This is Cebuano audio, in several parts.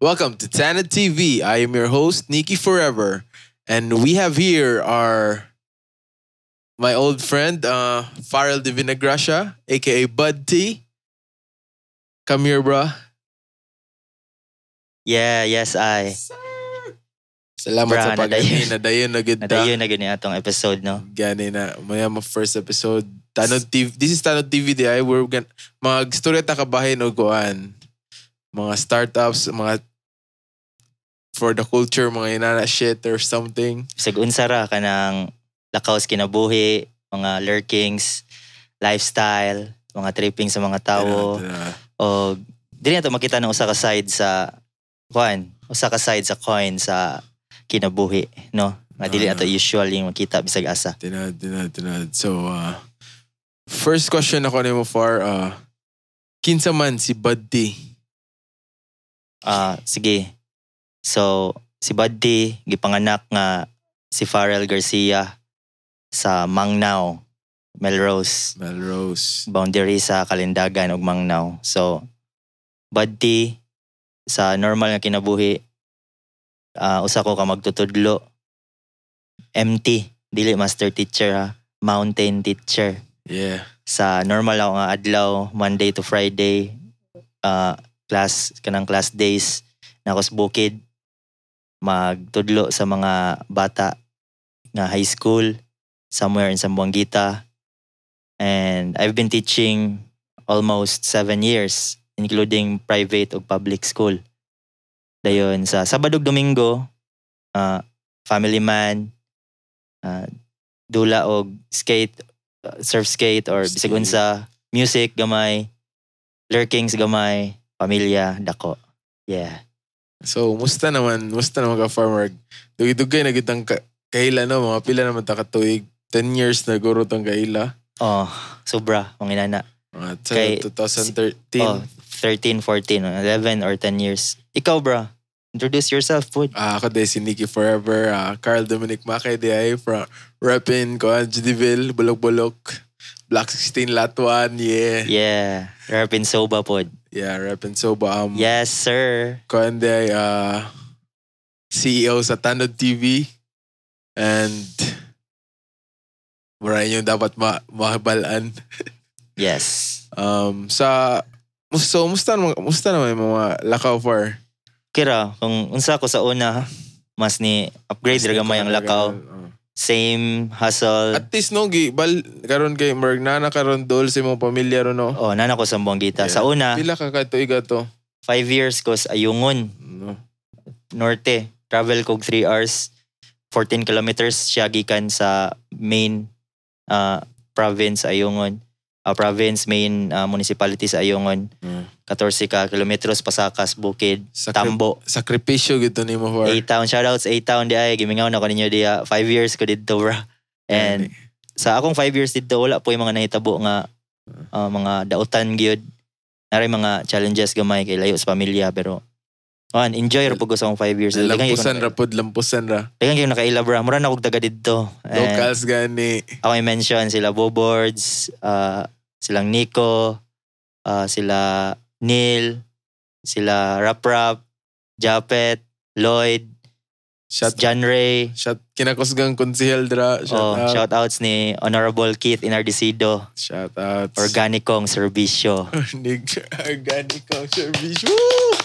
Welcome to Tanod TV. I am your host, Nikki Forever. And we have here our my old friend, Farrell Divinagracia, aka Bud T. Come here, bruh. Yeah, yes, I. Salamat Bruh, sa pag nadayon. Nadayon na gud ta. Nadayon na gani atong episode, no? Gani na. Maya mo first episode. Tanod TV. This is Tanod TV di ay. We're gonna, mag-storya ta kabahin og kuan. Mga startups, mga for the culture, mga inana shit or something. Bisag unsa ra kanang lakaw sa kinabuhi, mga lurkings, lifestyle, mga tripping sa mga tawo. Tinaw, tinaw. O dili na to makita ng usa ka side sa kuan, usa ka side sa coin sa kinabuhi, no? Nga dili na to usual yung makita bisag asa. Tinad, tinad, tinad. So, first question ako nimo far, kinsa man si Bud T? Ah, sige. So, si Buddy gipanganak nga si Farrell Garcia sa Mangnao, Melrose. Melrose. Boundary sa Kalindagan ug Mangnao. So, Buddy sa normal nga kinabuhi, usa ko ka magtutudlo. MT, dili master teacher ha, mountain teacher. Sa normal ako nga adlaw, Monday to Friday, class kanang class days na ako sa bukid magtudlo sa mga bata nga high school somewhere in Zamboanguita. And I've been teaching almost 7 years, including private ug public school. Dayon sa Sabado ug Domingo, family man, dula og skate, surf skate or bisag Skate. Unsa, music gamay, lurkings gamay, pamilya dako. Yeah. So, musta naman ka, farmer? Dugay-dugay na kitang kaila, no? Mga pila naman ta katuig. 10 years na guro tang kaila. Oh, sobra, mga inana. Mga sa 2013. Oh, 13, 14, 11 or 10 years. Ikaw, bro. Introduce yourself, pud. Ah, ako di si Nikki Forever. Carl Dominic Makay di ay from reppin ko, Judiville, Bulok-Bulok. Block 16, Lot 1, yeah. Yeah. Reppin Soba, pud. Yeah, reppin Soba. Yes, sir. Ko di ay CEO sa Tanod TV. And marami yung dapat mabalaan. Yes. Sa so musta naman yung mga lakaw for Kira, kung unsa ko sa una, mas ni upgrade ra gamay ang lakaw. Same hustle. At least no gi bal karon kay merg na karon dol sa imong pamilya ron, no. Oh, nana ko sa Zamboanguita. Yeah. Sa una, Pila ka katuig ato? 5 years ko sa Ayungon, No. Norte. Travel kog 3 hours, 14 kilometers siya gikan sa main province Ayungon. Province main municipality sa Ayungon. 14 ka kilometros pasakas bukid, Tambo. Sakripisyo gito nimo for. A-Town. Shoutouts A-Town di ay. Gimingaw na ko ninyo diya. 5 years ko dito, bro. And sa akong 5 years dito, wala po yung mga nahitabo nga mga dautan gyud. Naray mga challenges gamay kay layo sa pamilya pero man, enjoy ra pud ko sa akong 5 years. Lampusan ra pod, lampusan ra. Daghang kayo nakaila, bro. Mura na kog taga didto. And Locals gani. ako i-mention sila Boboards, silang Nico, sila Neil, sila Rap Rap, Japet, Lloyd, Shout John Ray. Shout kinakusgang konsehal dra. Shout Oh, out. shout outs ni Honorable Keith Inardicido, Shout out. Organikong Serbisyo. Organic ang service. Woo!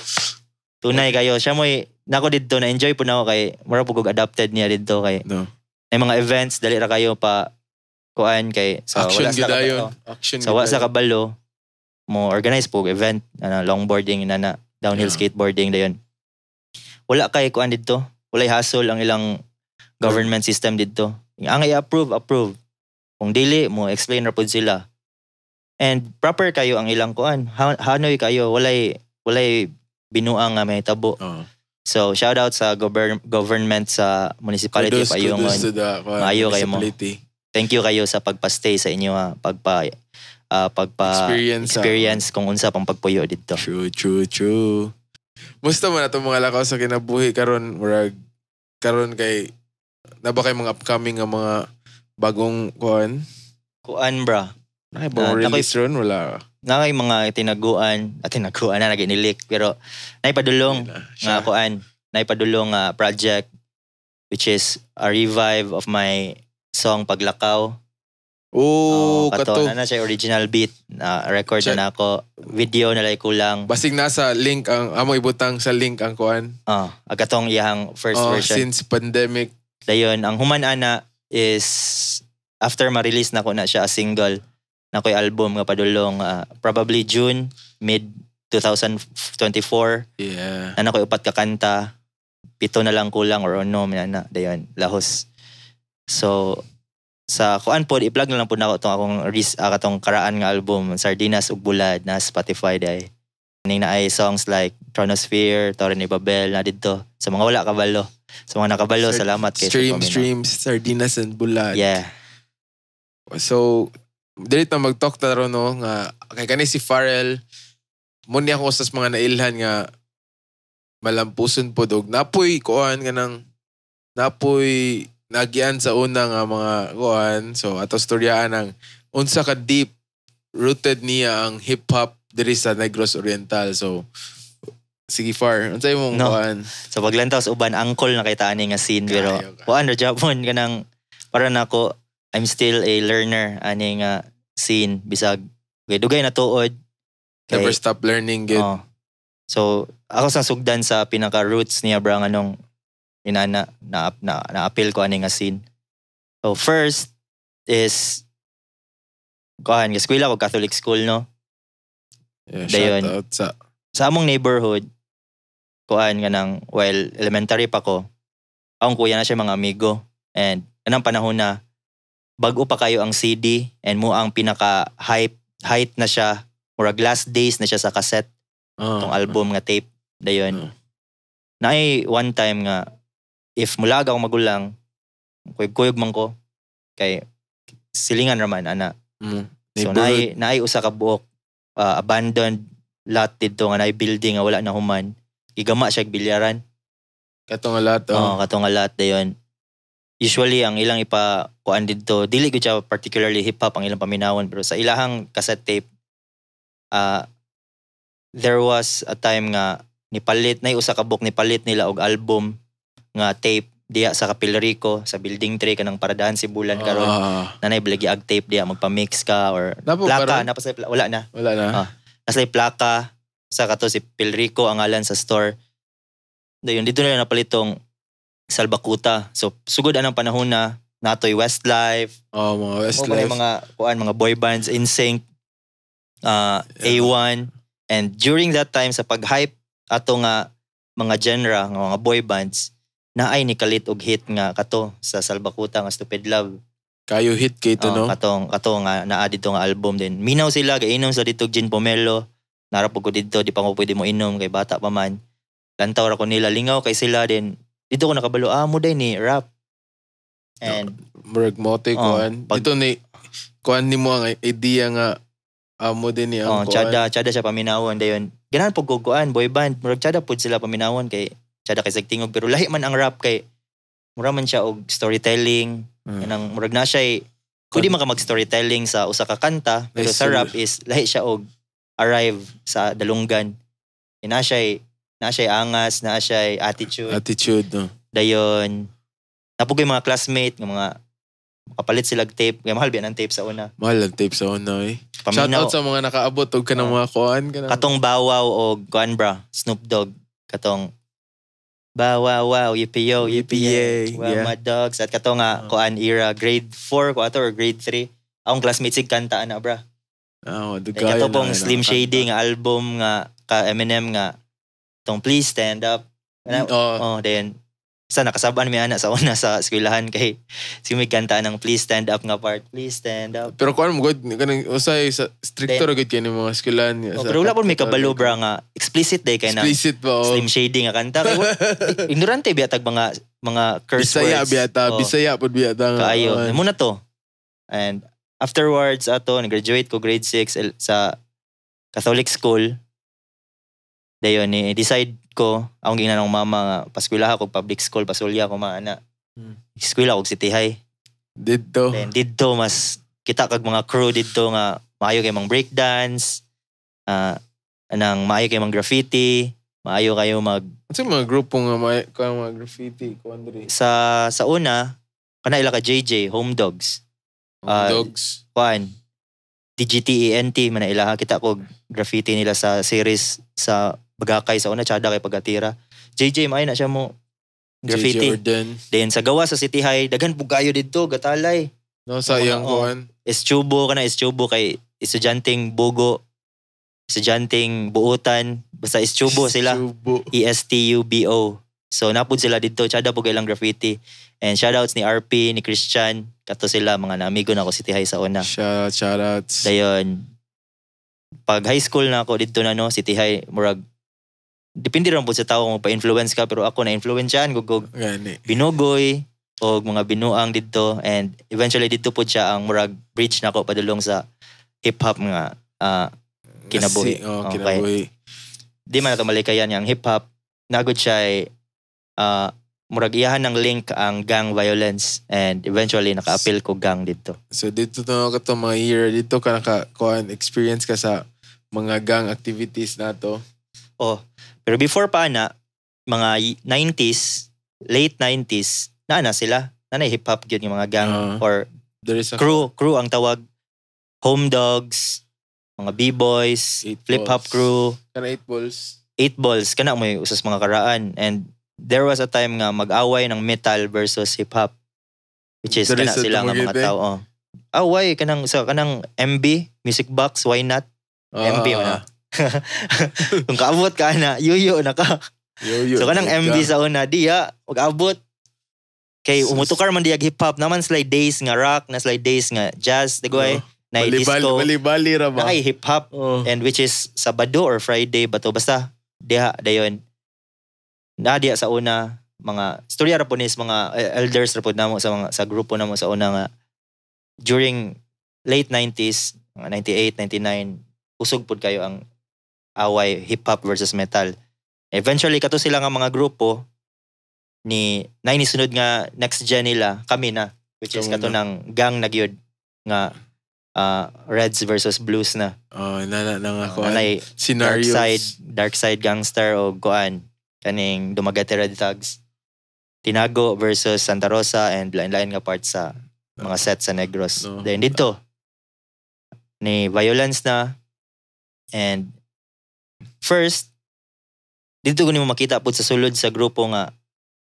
Tunay kayo. Siya mo'y, nako didto, na-enjoy po na ako kay, mura po kog adapted niya didto kay, No. may mga events, dali ra kayo pa, kuan kay, so, Action wala sa gyud ayon. kabalo. Action So, wa gyud sa ayon. kabalo, mo organize po og event, ano, longboarding na na, downhill skateboarding dayon. Wala kay kuan didto. Walay hassle ang ilang government system didto. Ang i-approve, approve. Kung dili, mo explain ra pud sila. And proper kayo ang ilang kuan. Hanoy kayo, walay binuang nga may tabo. Oh. So shout out sa government sa municipality Kudos, of Ayungon. kudos to the kuan, Maayo kayo mo. municipality. Thank you kayo sa pagpa-stay sa inyo ha, pagpa Experience, ah. experience kung unsa pang pagpuyo didto. True. Musta man atong mga lakaw sa kinabuhi karon, murag karon kay na ba kay mga upcoming nga mga bagong kuan? Kuan, bra. Ay, bagong release ron wala. Nga mga tinaguan, at tinaguan na naginilik, pero naipadulong Yun na, nga siya. Kuan, naipadulong nga project which is a revive of my song "Paglakaw." Oh, kato, kato. Na siya original beat na record Check. na nako. Video na lang kulang. Basig nasa link ang amo ibutang sa link ang kuan. Ah, katong iyang first Oh, version. since pandemic. Dayon, ang human ana is after ma-release na ko na siya as single na ko'y album nga padulong probably June mid 2024 na ko'y upat ka kanta, pito na lang kulang or ano na na dayon lahos. So sa kuan pod, i-plug na lang pod nako tong akong katong karaan nga album, "Sardinas ug Bulad," na Spotify day ning naay songs like "Chronosphere," "Torre ni Babel" na didto sa mga wala kabalo. Sa mga nakabalo, salamat kay sa Stream, paminaw. streams, "Sardinas and Bulad." Yeah. So, dili ta mag-talk ta ron, no, nga kay kani si Farrell mo niya ako sa mga nailhan nga malampuson pod og napoy kuan kanang napoy nagyan sa una nga mga kuan. So ato storyaan ang unsa ka deep rooted niya ang hip hop diri sa Negros Oriental. So sige, Far, unsa imong No. kuan? Sa paglantaw sa uban, angkol na kay taani nga scene, pero Kayo ka. kuan ra Japon kanang para nako, I'm still a learner ani nga scene bisag kay dugay na tuod. Never stop learning gid. Oh. So ako sa sugdan sa pinaka roots niya bra nganong inana na na, na appeal ko ani nga scene. So first is kuan, eskwela ko Catholic school, no. Yeah, Dayon. shout out sa Sa among neighborhood, kuan nga while elementary pa ko, akong kuya na siya mga amigo and anang panahon na bago pa kayo ang CD and mo ang pinaka hype height na siya, murag last days na siya sa cassette tong album nga tape dayon. Naay one time nga if mulaga akong magulang, kuyog-kuyog man ko kay silingan raman ana. So Neighborhood. naay usa ka buok abandoned lot didto nga naay building nga wala na human. Gigama siya og bilyaran. Kato nga lahat, Oh, oh. kato nga lot dayon. Usually ang ilang ipa kuan didto, dili gud siya particularly hip hop ang ilang paminawon, pero sa ilahang cassette tape, there was a time nga nipalit na usa ka book, nipalit nila og album nga tape diya sa Kapilrico sa Building 3, kanang paradahan Sibulan karon. Nanay bilagi ag tape diya, magpa-mix ka or Napo plaka karon? na pa sa wala na. Wala na. Ah. Nasa plaka sa kato si Pilrico ang ngalan sa store. Dayon dito na napalit tong Salbakuta. So sugod anang panahon na natoy Westlife, Oh, mga mo Westlife. mga kuan, mga boy bands, NSYNC, A1, and during that time sa pag-hype ato nga mga genre nga mga boy bands, naay ni kalit og hit nga kato sa Salbakuta nga "Stupid Love." Kayo hit kay ito, Oh, no? Katong kato nga naa dito nga album din. Minaw sila, gainom sa dito og gin pomelo. Nara po ko dito, di pa ko pwede mo inom kay bata pa man. Lantaw ra ko nila, lingaw kay sila din. Dito ko nakabalo, mo day ni rap. And Murag mote Oh, kuan. Dito ni kuan nimo ang idea nga amo din ni oh, ang kuan. tsada, tsada siya paminawon dayon. Ganahan po ko kuan, boy band, murag tsada pud sila paminawon kay tsada kay sagtingog, pero lahi man ang rap kay mura man siya og storytelling. Kanang murag na siya pwede man ka mag storytelling sa usa ka kanta, pero Nice sa rap is lahi siya og arrive sa dalunggan. Na siya angas, na siya attitude. Attitude, no? Dayon napugoy mga classmate nga mga makapalit sila og tape. Kaya mahal biya ng tape sa una. Mahal ang tape sa una, eh. Shout Paminaw out sa mga nakaabot og kanang mga kuan kanang katong "Bow Wow" og kuan bra, Snoop Dogg, katong "Bow wow wow, yippee yo, yippee Yippee-yay, yay, well, my dogs," at katong nga kuan era grade 4 ko ato or grade 3, akong classmate sig kanta ana bra. Oh, Kay dugayon kato na pong kay Slim nakakanta. Shady nga album nga ka Eminem nga tong "Please Stand Up." Oh, Oh, then sa nakasabaan mi ana sa una sa eskwelahan kay si may kanta ng "Please Stand Up" nga part. "Please stand up." Pero kuan mo good kanang usay sa stricto ra gud kay ni mga eskwelahan Oh, pero wala po may kabalo bra nga explicit day kay na Explicit ba, oh. Slim Shady nga kanta. Kay, ignorante biya tag mga curse Bisaya words. biyata, Oh, Bisaya pud biyata nga. kaayo. kuan. Muna to. And afterwards ato nag-graduate ko grade 6 sa Catholic school. Dayon ni decide ko akong giingnan ng mama nga paskwela ako public school, pasulya ko maana. Eskwela ko City High. Didto. Then didto mas kita kag mga crew didto nga maayo kay mang breakdance. Anang maayo kayo mag graffiti, maayo kayo mag Unsa mga grupo nga may kuan, mga graffiti kuan diri? Sa una kana ila ka JJ, Home Dogs. Dogs. Kuan, DGTENT man na ilaha. Kita ko graffiti nila sa series sa Bagakay sa una, tsada kay pagatira. JJ, maayo na siya mo graffiti. JJ Orden. Then sa gawa sa City High, daghan pug kayo didto gatalay. No, sa iyang kuan. Estubo kana, Estubo kay estudyanteng bugo, estudyanteng buutan, basta Estubo sila. Estubo. Estubo. So napud sila didto, tsada pug ilang graffiti. And shoutouts ni RP, ni Christian, kato sila mga naamigo na ako City High sa una. Shoutouts. Dayon pag high school na ako didto na, no, City High, murag depende ra pud sa tao kung pa-influence ka, pero ako na influensyahan gug Gani. Binugoy o mga binuang didto, and eventually didto pud siya ang murag bridge nako padulong sa hip hop nga kinabuhi. Oh, Okay. kinabuhi. Di man nato malikayan nga ang hip hop nagod siya ay murag iyahan ng link ang gang violence, and eventually naka-appeal ko gang didto. So dito to kato mga year dito ka naka kuan, experience ka sa mga gang activities nato. Oh, pero before pa na mga 90s, late 90s, naa na sila. Na hip hop gyud yung mga gang or There is a crew, crew ang tawag. Home Dogs, mga B-boys, Eight Flip Hop Balls. Crew, Kana eight balls. Eight Balls, kana mo usas mga karaan. And there was a time nga mag-away ng metal versus hip hop. Which is There kana is a sila nga mga Dumaguete? tao. Oh. Away kanang sa kanang MB, Music Box, why not? MB mo na. Kung kaabot ka na, yuyo na ka. Yo, yo, So kanang yo, MB sa una, diya, wag abot. Kay Sus. umutukar man diya hip hop, naman sila days nga rock, na sila days nga jazz, dagoy, na Bali-bali, disco, bali-bali ra ba? na kay hip hop Oh. and which is Sabado or Friday ba to, basta diha dayon. Na diha sa una mga storya ra po ni sa mga elders ra pod namo sa mga sa grupo namo sa una nga during late 90s, mga 98, 99, usog pod kayo ang away hip hop versus metal. Eventually kato sila nga mga grupo ni na sunod nga next gen nila kami na, which is Kamo kato na. ng gang na gyud nga Reds versus Blues na. Oh, na na nga kuan. Nanay dark Scenarios. Side, dark side gangster o kuan kaning Dumaguete Red Thugs. Tinago versus Santa Rosa and lain-lain nga part sa mga set sa Negros. No. Then dito ni violence na, and first dito ko nimo makita pud sa sulod sa grupo nga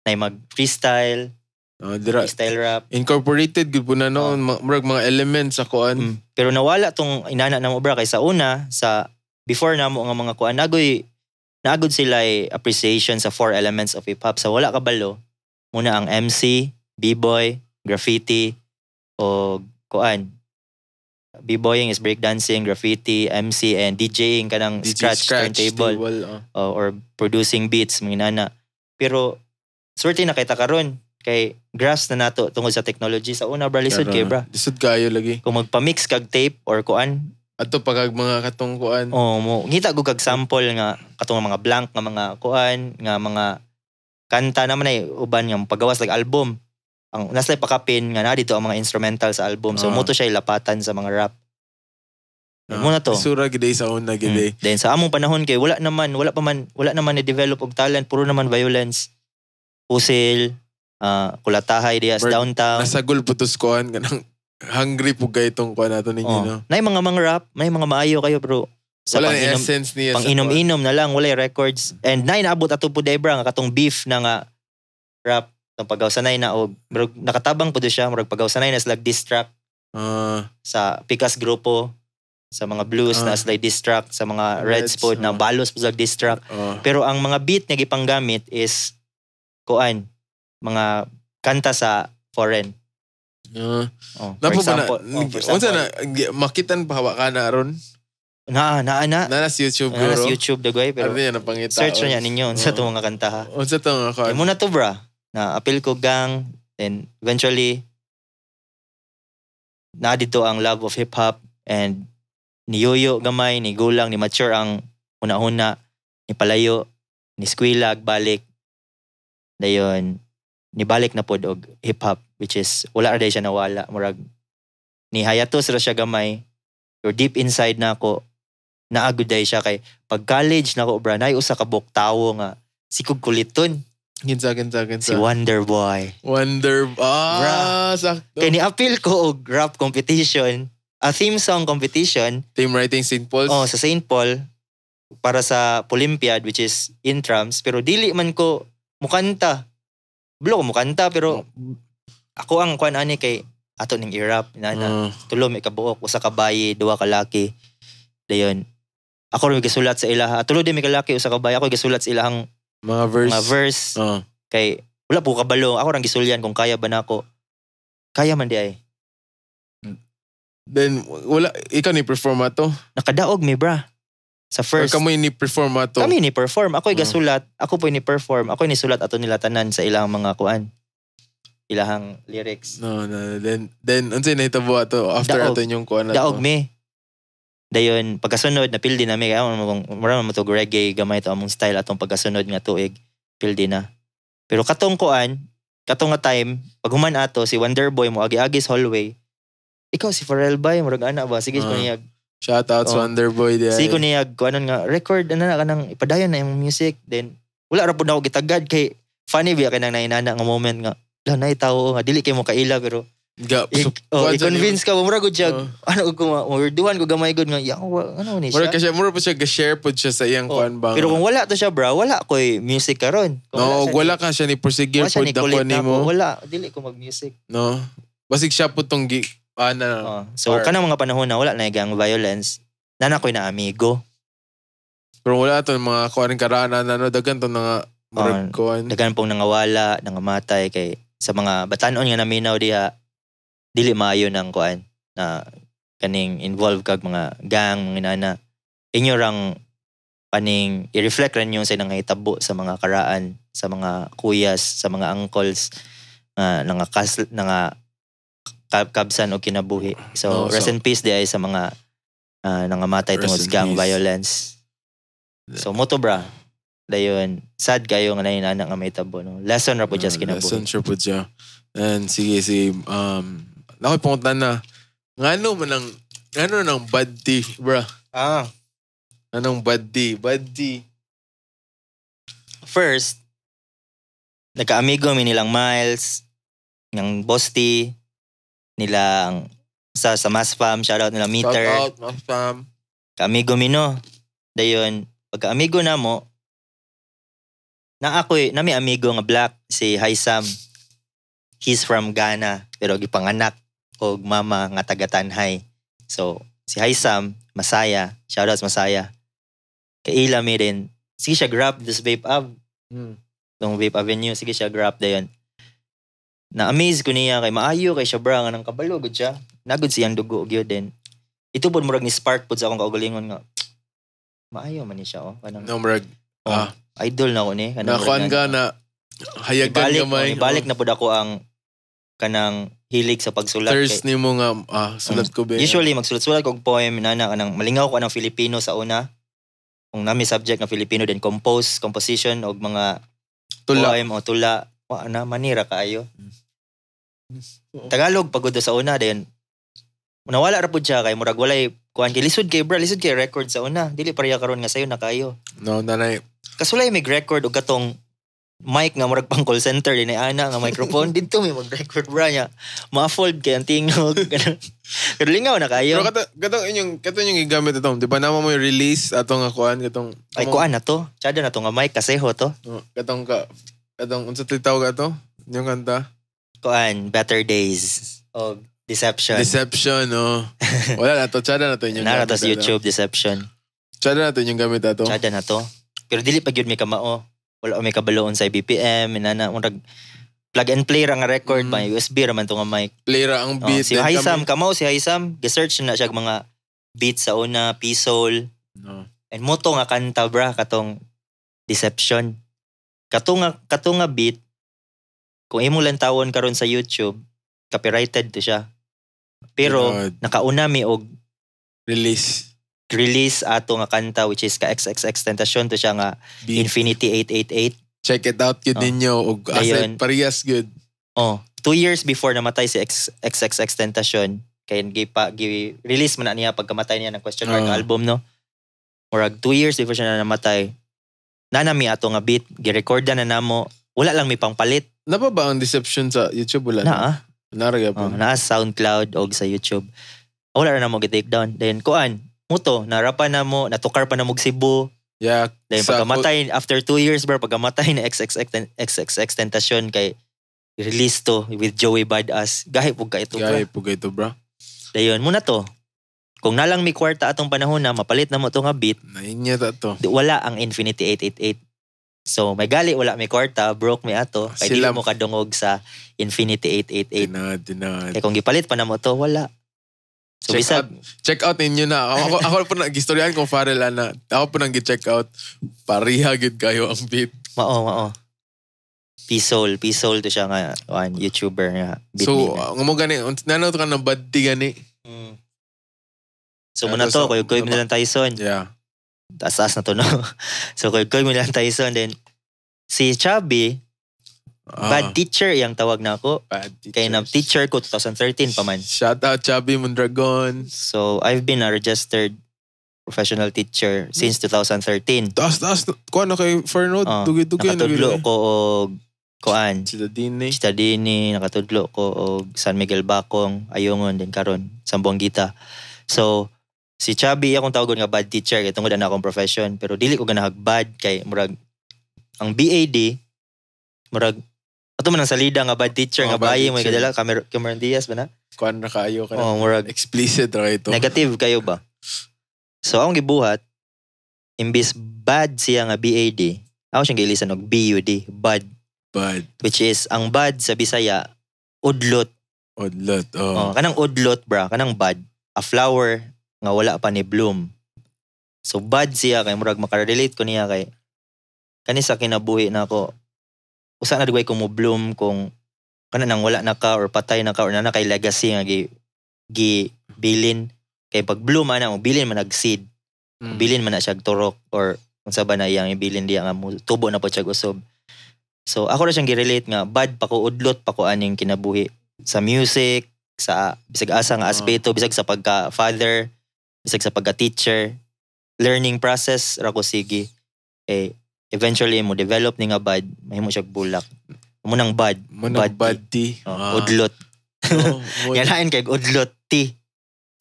nay mag freestyle, Oh, dira freestyle rap. Incorporated gud po na noon, murag mga elements sa kuan. Pero nawala tong inana namo, bra, kay sa una, sa before namo nga mga kuan, nagoy naagod sila ay appreciation sa four elements of hip hop. Sa wala kabalo, muna ang MC, B-boy, graffiti o kuan. B-boying is breakdancing, graffiti, MC and DJing kanang DJ scratch, turntable oh. or producing beats, mga inana. Pero swerte na kay ta karon kay grasp na nato tungod sa technology. Sa una, bra, lisod kay, bra. Lisod kayo lagi. Kung magpa-mix kag tape or kuan, Ato pagag mga katong kuan. Oh, mo ngita ko kag sample nga katong mga blank nga mga kuan nga mga kanta naman ay uban nga pagawas like album. Ang nasa pakapin nga na dito ang mga instrumental sa album. So mo to siya ilapatan sa mga rap. Muna to. Sura gid sa una gid. Then sa among panahon kay wala naman, wala pa man, wala naman ni develop og talent, puro naman violence. Pusil, kulatahay diya sa downtown. Nasagol po tos kuan kanang hungry po kay itong kuan nato ninyo, Oh. no. Nay mga rap, may mga maayo kayo bro. Sa Wala na pang-inom, essence niya pang sa kuan. inom-inom na lang, walay records. And nay naabot ato po bra nga katong beef na nga rap tong pagawsanay na og murag nakatabang po do siya, murag pagawsanay na sila diss track sa Pikas grupo, sa mga Blues na sila diss track, sa mga Reds, Reds, po na balos po sila diss track. Pero ang mga beat nga gipanggamit is kuan, mga kanta sa foreign. Oh, for Napo ba na, example, oh, for unsa example, na makitan pa wa ka na ron? Na na na. Na sa YouTube Na, guro. sa YouTube dagoy, pero Ano yan napangita? search na niya ninyo sa itong mga kanta ha. Unsa to nga kuan? Kaya muna to, bra. Na appeal ko gang, then eventually na dito ang love of hip hop and ni yoyo gamay, ni gulang, ni mature ang huna-huna, ni palayo, ni squilag balik. Dayon ni balik na pod og hip hop, which is wala ra day siya nawala, murag ni hiatus ra siya gamay. Pero deep inside na ako Naa gud diay siya kay pag college nako, bra, naay usa ka buok tawo nga sikog kuliton. Kinsa, kinsa, kinsa? Si Wonder Boy. Wonder, ah, sakto. Kay ni-appeal ko og rap competition, a theme song competition. Team Writing St. Paul's. Oh, sa St. Paul para sa Olympiad, which is intrams, pero dili man ko mukanta. Blo ko mukanta, pero ako ang kuan ani kay ato ning i-rap na na tulo may kabuok, usa ka bayi, duha ka laki. Dayon ako rin gisulat sa ilaha. Tulo din may kalaki, usa ka bayi, ako gisulat sa ilahang mga verse. Mga verse kay wala po kabalo, ako rang gisulyan kung kaya ba nako. Kaya man di ay. Then, wala, ikaw ni perform ato? Nakadaog mi, bra, sa Or first. kamo ni perform ato? Kami ni perform. Ako gasulat, ako po ni perform, ako ni sulat ato nila tanan sa ilang mga kuan. Ilahang lyrics. No. Then, unsay nahitabo ato after Daog. ato inyong kuan ato? Daog mi. Dayon pagkasunod napildi na mi kay amo kung mura man to reggae gamay to among style atong pagkasunod nga tuig, pildi na. Pero katong kuan, katong nga time, pag human ato si Wonderboy mo agi-agi sa hallway. "Ikaw si Pharrell bay?" murag ana ba? Sige ko niyag. Shout out sa Oh. Wonderboy di ay. Sige ko niyag kuanon nga record ano na kanang ipadayon na imong music. Then wala ra pud nako gitagad kay funny biya kay nang nainana nga moment nga la nay tawo nga dili kay mo kaila pero Ga, so, oh, kuan sa i-convince ka murag gud siya. Oh. Ano ko ma-weirduhan ko gamay gud nga ya ano ni Mura siya. ka siya, mura pa siya ga-share pod siya sa iyang Oh, kuan ba. pero kung wala to siya, bra, wala ko'y music karon. Kung No, siya wala ka siya ni persegir wala siya pod ni na kulit kuan na ako. nimo. Wala, dili ko mag-music. No. Basig siya pod tong gi ana. Oh, so Or- kanang mga panahon na wala na gang violence, nana ko'y na amigo. Pero wala to mga kuan karaan na ano daghan to nga murag Oh, kuan. Daghan pong nangawala, nangamatay kay sa mga batanon nga naminaw diha, dili maayo ng kuan na kaning involved kag mga gang, mga inana. Inyo rang kaning i-reflect rin yung sa nangahitabo sa mga karaan, sa mga kuyas, sa mga uncles nga nangakas nanga kabsan og kinabuhi. So, Oh, rest in peace di ay sa mga nangamatay Rest tungod in sa gang peace. violence. So moto, bra. Dayon sad kayo nga nainana nga may tabo, no. Lesson ra po just kinabuhi. Lesson siya po siya. And sige, sige. Nakoy punta na. Ngano man ang, ngano nang bad tea, bra? Ah, Anong bad tea? Bad tea. First, nagkaamigo mi nilang Miles, ng Bosti, nilang sa Mass Fam, shoutout nila Meter. Shout out, mga fam. Kaamigo mi, no. Dayon, pagkaamigo na mo, na ako'y, nami amigo nga black, si Haisam. He's from Ghana, pero gipanganak og mama nga taga Tanhay. So, si Haisam, Masaya, shoutouts Masaya. Kaila mi din. Sige siya grab this vape ab nung Vape Avenue. Sige siya grab dayon. Na-amaze ko niya kay maayo kay siya, bra, nga nang kabalo gud siya. Nagud siyang dugo gyud din. Ito pod murag ni spark pod sa akong kaugalingon nga maayo man ni siya, oh. Kanang No, murag, oh, ah. idol na ko ni. Kanang na kuan murag ka na, hayagan Ibalik, gamay. oh, ibalik na pod ako ang kanang hilig sa pagsulat. Thirst Kay, nimo nga, ah, sulat ko ba? Usually magsulat-sulat ko og poem nana kanang malingaw ko anang Filipino sa una. Kung nami subject nga Filipino, then compose, composition og mga Tula. poem o tula. Wa na manira kaayo. Tagalog pagod sa una then nawala ra pud siya kay murag walay kuan kay lisod kay, bra, lisod kay record sa una. Dili pareha karon nga sayo na kayo. No, nanay. Kasulay may record og katong mic nga murag pang call center din ay ana nga microphone didto may mag-record, bra, niya. Ma-fold kay ang tingog. Pero lingaw na kayo. Pero katong inyong, katong inyong gigamit atong, di ba naman mo yung release atong nga kuan, katong, Ay, kuan na to. Tsada na to nga mic kaseho to. Oh, katong ka, katong, unsa to'y tawag ato? Yung kanta? Kuan, Better Days og Deception. Deception, no. Wala na to, tsada na to inyong Nara to gamit sa ato. YouTube, Deception. Tsada na to inyong gamit ato. Tsada na to. Pero dili pa gyud may kamao. Wala may kabaloon sa BPM, inana murag plug and play ra nga record may USB ra man to nga mic. Play ra ang Oh, beat. si then Haisam, kamao si Haisam, gi-search na siya og mga beats sa una, P-Soul. No. And moto nga kanta, bra, katong Deception. Kato nga beat, kung imo lang tawon karon sa YouTube, copyrighted to siya. Pero God. nakauna mi og Release. Release ato nga kanta, which is ka XXX Tentacion to siya nga Beat. Infinity 888. Check it out yun Oh. ninyo. Og Dayon. aside, parehas good. Oh, 2 years before namatay si XXX Tentacion kay gi pa gi release man na niya pagkamatay niya ng Question Mark Ah. album, no. Murag 2 years before siya na namatay. Naa na mi ato nga beat, girekorda na namo. Wala lang mi pangpalit. Naa pa ba ang Deception sa YouTube? Wala Na ah. Naa ra Oh, gyapon. naa SoundCloud og sa YouTube. Wala ra namo gi-take down. Then kuan, muto, narapan na mo, natukar pa na mo og Cebu. Then pagkamatay, after 2 years, bro, pagkamatay na XXX, XXX Tentacion kay release to with Joey Badass. Gahi pud ka ito, bro. Gahi po ito, bro. Dayon, muna to. Kung nalang mi kwarta atong panahon na, mapalit na mo to nga beat, Nainya ta to. Wala ang Infinity 888. So, may gali, wala mi kwarta, broke mi ato. Kay dili mo kadungog sa Infinity 888. Tinad, tinad. Kay kung gipalit pa na mo to, wala. So, Check bisag, out, check out ninyo na. Ako po na, gistoryahan kong Farrell, ana. Ako po nang gi-check out. Pariha gid kayo ang beat. Mao, mao. P-Soul, P-Soul to siya nga, one YouTuber nga. Beat So, maker. Ngamo gani, nano to ka ng bad tea gani. So, muna to, kuyog-kuyog na lang Tyson. Taas-taas na to, no? So, kuyog-kuyog mo lang Tyson. Then, si Chubby, bad teacher iyang tawag na ako. Bad teacher. Kay na teacher ko 2013 pa man. Shout out Chubby Mondragon. So, I've been a registered professional teacher since 2013. Taas, taas. Kuha na kay Fernod. Oh, Dugay-dugay. nakatudlo ko og kuan, Sila din eh. Citadini, nakatudlo ko og San Miguel Bacong, Ayungon din karon, Zamboanguita. So, si Chubby akong tawagon nga bad teacher kay tungod ana akong profession, pero dili ko ganahag bad kay murag ang BAD, murag ato man ang salida nga bad teacher Oh, nga bad bayi mo teacher. kadala Cameron Diaz ba na? Kuha na kayo ka na. Oh, murag Explicit ra ito. negative kayo ba? So akong gibuhat, imbis bad siya nga BAD, ako siyang giilisan og BUD, bud, Bad. which is ang bud sa Bisaya udlot. Odlot. Oh, Oh. kanang udlot, bra, kanang bud, a flower nga wala pa ni bloom. So bud siya kay murag makarelate ko niya kay kani sa kinabuhi na ako. Usa na dugay ko mo bloom kung kana nang wala na ka or patay na ka or na na kay legacy nga gi gi bilin kay pag bloom ana mo bilin man nag seed, bilin man na siya turok or kung sa ba na iyang ibilin diya nga mo tubo na po siya usob. So ako ra siyang gi-relate nga bad pa ko, udlot pa ko aning kinabuhi sa music, sa bisag asa nga aspeto, bisag sa pagka father, bisag sa pagka teacher, learning process ra ko sige. Eh eventually mo develop ni nga bud, mahimo siya bulak. Mo nang bud, Mo nang bad bad tea. Oh, Ah. udlot. Oh, Nga lain kay udlot tea.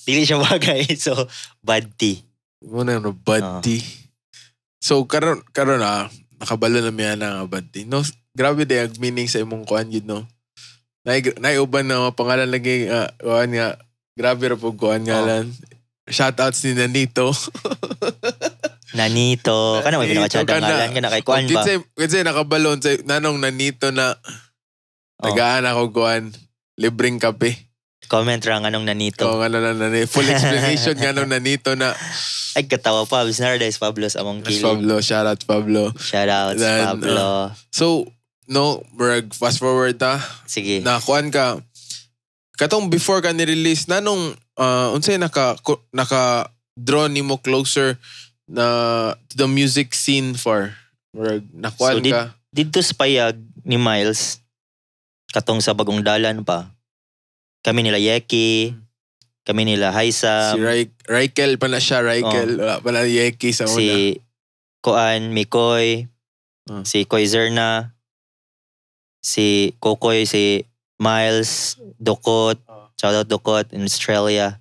Dili siya bagay. So bad tea. Mo nang no bad tea. So karon karon ah nakabalo na miya na nga bad tea. No, grabe day ang meaning sa imong kuan gid, no. Nay nay uban na mga pangalan lagi kuan nga grabe ra pug kuan ngalan. Shoutouts ni Nanito. Nanito. Kana may Nanito, pinakatsada kana. ngalan kana kay kuan ba? Kinsay kinsay nakabalo unsay nanong Nanito na tagaan ako kuan libreng kape. Comment ra nganong Nanito. Oo, nga na nani. Full explanation nga nung Nanito na. Ay, katawa pa. Nardies Pablo sa among Mas kilid. Pablo, shout out Pablo. Shout out Then, Pablo. So, no, murag fast forward ta. Sige. Na kuan ka katong before ka ni-release nanong unsay naka draw nimo closer na to the music scene for murag nakuan So, ka? Dito sa payag ni Miles, katong sa Bagong Dalan pa, kami nila Yeki, kami nila Haisa, Si Raikel pa na siya, Raikel, wala pa na Yeki sa una. Oh. Si Koan, Mikoy, si Koy Zerna, si Kokoy, si Miles, Dokot, shout out Dokot in Australia.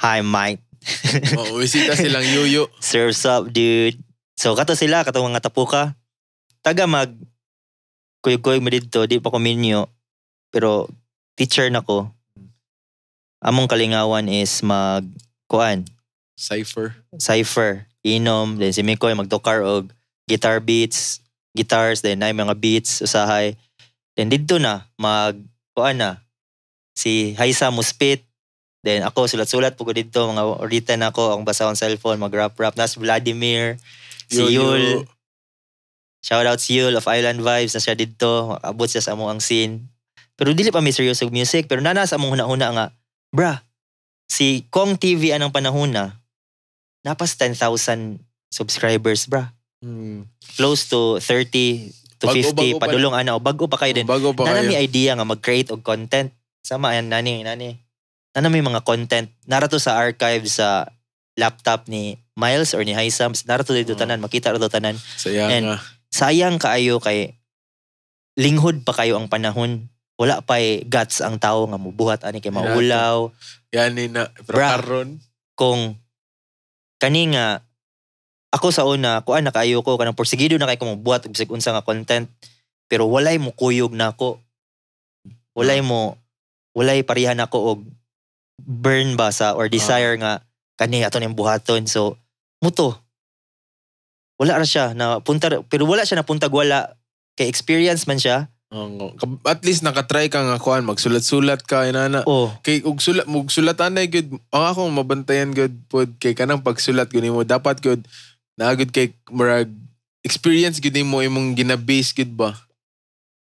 Hi, Mike. Oh, bisita silang Yuyo. Serves up, dude. So, kato sila, kato mga tapuka. Taga mag, kuyog-kuyog mo dito, di pa ko minyo. Pero, teacher na ko. Among kalingawan is mag, kuan, Cypher. Cypher, inom, then si Mikoy magtukar og guitar beats, guitars, then ay mga beats, usahay. Then didto na, mag, kuan na, si Haisa muspit, then ako sulat-sulat po ko didto, mga written ako, ang basa akong cellphone, mag-rap-rap. Nas Vladimir, si Yuyo. Yul, shout out si Yul of Island Vibes, na siya didto, abot siya sa among ang scene. Pero dili pa mi seryoso og music, pero nana sa among huna-huna nga, bra, si Kong TV anang panahon na, napas 10,000 subscribers, bra. Close to 30 to Bago, 50, bago pa. Padulong ana, o bago pa kayo din. Bago pa Nana kayo. may idea nga mag-create og content. Sama yan, nani, nani. Nana may mga content. Nara to sa archive sa laptop ni Miles or ni Haisam. Naa ra to dito tanan, makita ra to tanan. Sayang And nga. Sayang kaayo kay linghod pa kayo ang panahon. Wala pa guts ang tao nga mubuhat ani kay maulaw. Yani na. Pero Bra. Karon, Kung kani nga ako sa una, kuan na kaayo ko, kanang porsigido na kay ko mobuhat og bisag unsa nga content, pero walay mo kuyog nako. Walay pareha nako og burn ba sa or desire nga kani ato ning buhaton. So muto wala ra siya na punta, pero wala siya napuntag, wala kay experience man siya. At least nakatry ka nga kuan, magsulat-sulat ka inana. Oh. Kay og sulat mo sulat anay gud, ang akong mabantayan gud pod kay kanang pagsulat gud nimo dapat gud naa gud kay murag experience gud nimo imong gina-base gud ba.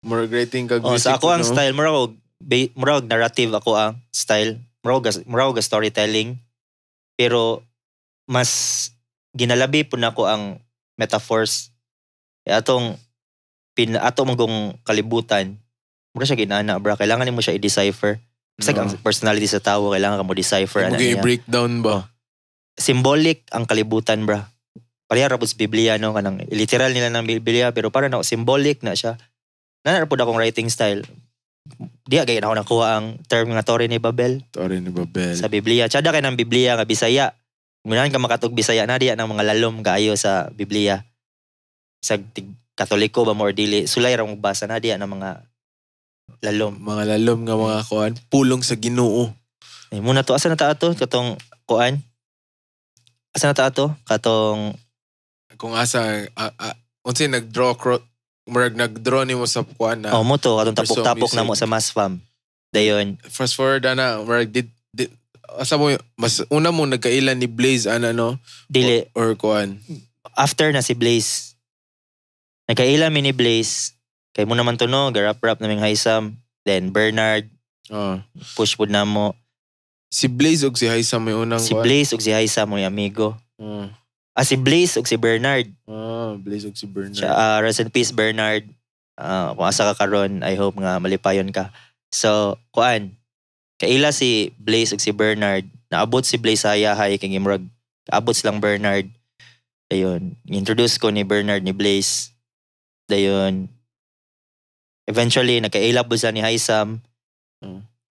Murag writing kag Oh, music sa ako ang no? style, murag narrative ako ang style. Murag storytelling. Pero mas ginalabi po nako ang metaphors. Kaya atong pin ato mong kalibutan, mura siya ginana, bra. Kailangan nimo siya i-decipher. Basta No. ang personality sa tao, kailangan ka mo decipher Imo ana niya. breakdown ba? Symbolic ang kalibutan, bra. Pareha ra pud sa Biblia, no, kanang literal nila ng Biblia, pero para na symbolic na siya. Naa ra pud akong writing style. Diya gay na ako nakuha ang term nga Torre ni Babel Torre ni Babel. sa Biblia. Tsada kay ng Biblia nga Bisaya. Gunahan ka makatog Bisaya na diya ng mga lalom kaayo sa Biblia. Sa tig Katoliko ba mo or dili, sulay ra mong basa na diya ng mga lalom. Mga lalom nga mga kuan, pulong sa Ginoo. Eh, muna to, asa na ta ato? Katong kuan? Asa na ta ato? Katong Kung asa unsay nag-draw murag nag-draw nimo sa kuan na Oh, mo to katong Pursue tapok-tapok na music. mo sa mass fam. Dayon, Fast forward ana, murag did asa mo mas una mo nagkaila ni Blaze ana, no? Dili. Or kuan. After na si Blaze. Nagkaila mi ni Blaze. Kay mo naman to, no, garap-rap naming Haisam. Then Bernard, push pud namo. Si Blaze og si Haisam may unang Si kuan. Blaze ug si Haisam mo amigo. Ah, si Blaze ug si Bernard. Ah, Blaze og si Bernard. Siya, ah, rest in peace, Bernard. Ah, kung asa ka karon, I hope nga malipayon ka. So, kuan. Kaila si Blaze ug si Bernard. Naabot si Blaze sa hayahay kay gimurag abot silang Bernard. Ayun, introduce ko ni Bernard ni Blaze. Dayon, eventually nagkaila po sila ni Haisam.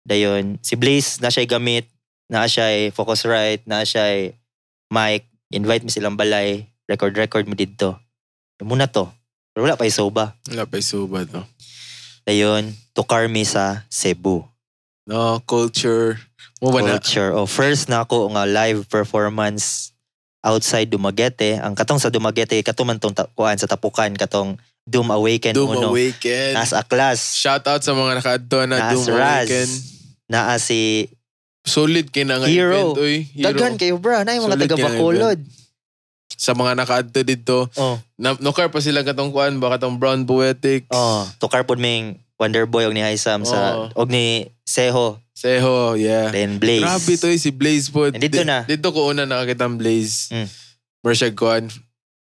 Dayon, si Blaze na siya gamit, na siya Focusrite, na siya mic, invite mo silang balay, record record mo didto. Muna to. Pero wala pa isoba. Wala pa isuba to. Dayon, tukar mi sa Cebu. No, culture. Mo ba na? Culture. Oh, first na ako nga live performance outside Dumaguete. Ang katong sa Dumaguete, kato man tong kuan sa Tapukan, katong Doom Awaken Doom Uno. Awaken. Nasa class. Shout out sa mga nakaadto na Naas Doom Raz. Awaken. Naa si Solid kay na nga Hero. event, oy. Hero. Daghan kayo, bra. Na yung mga Solid taga kay nga Bacolod. Sa mga nakaadto dito. Oh. Na, nukar pa sila katong kuan ba, katong Brown Poetics. Oh, tukar pod ming Wonder Boy og ni Haisam sa Oh. og ni Seho, Seho, yeah. then Blaze. Grabe to eh, si Blaze po. Nandito na. Dito ko una nakakita ang Blaze. Mura siya kuan.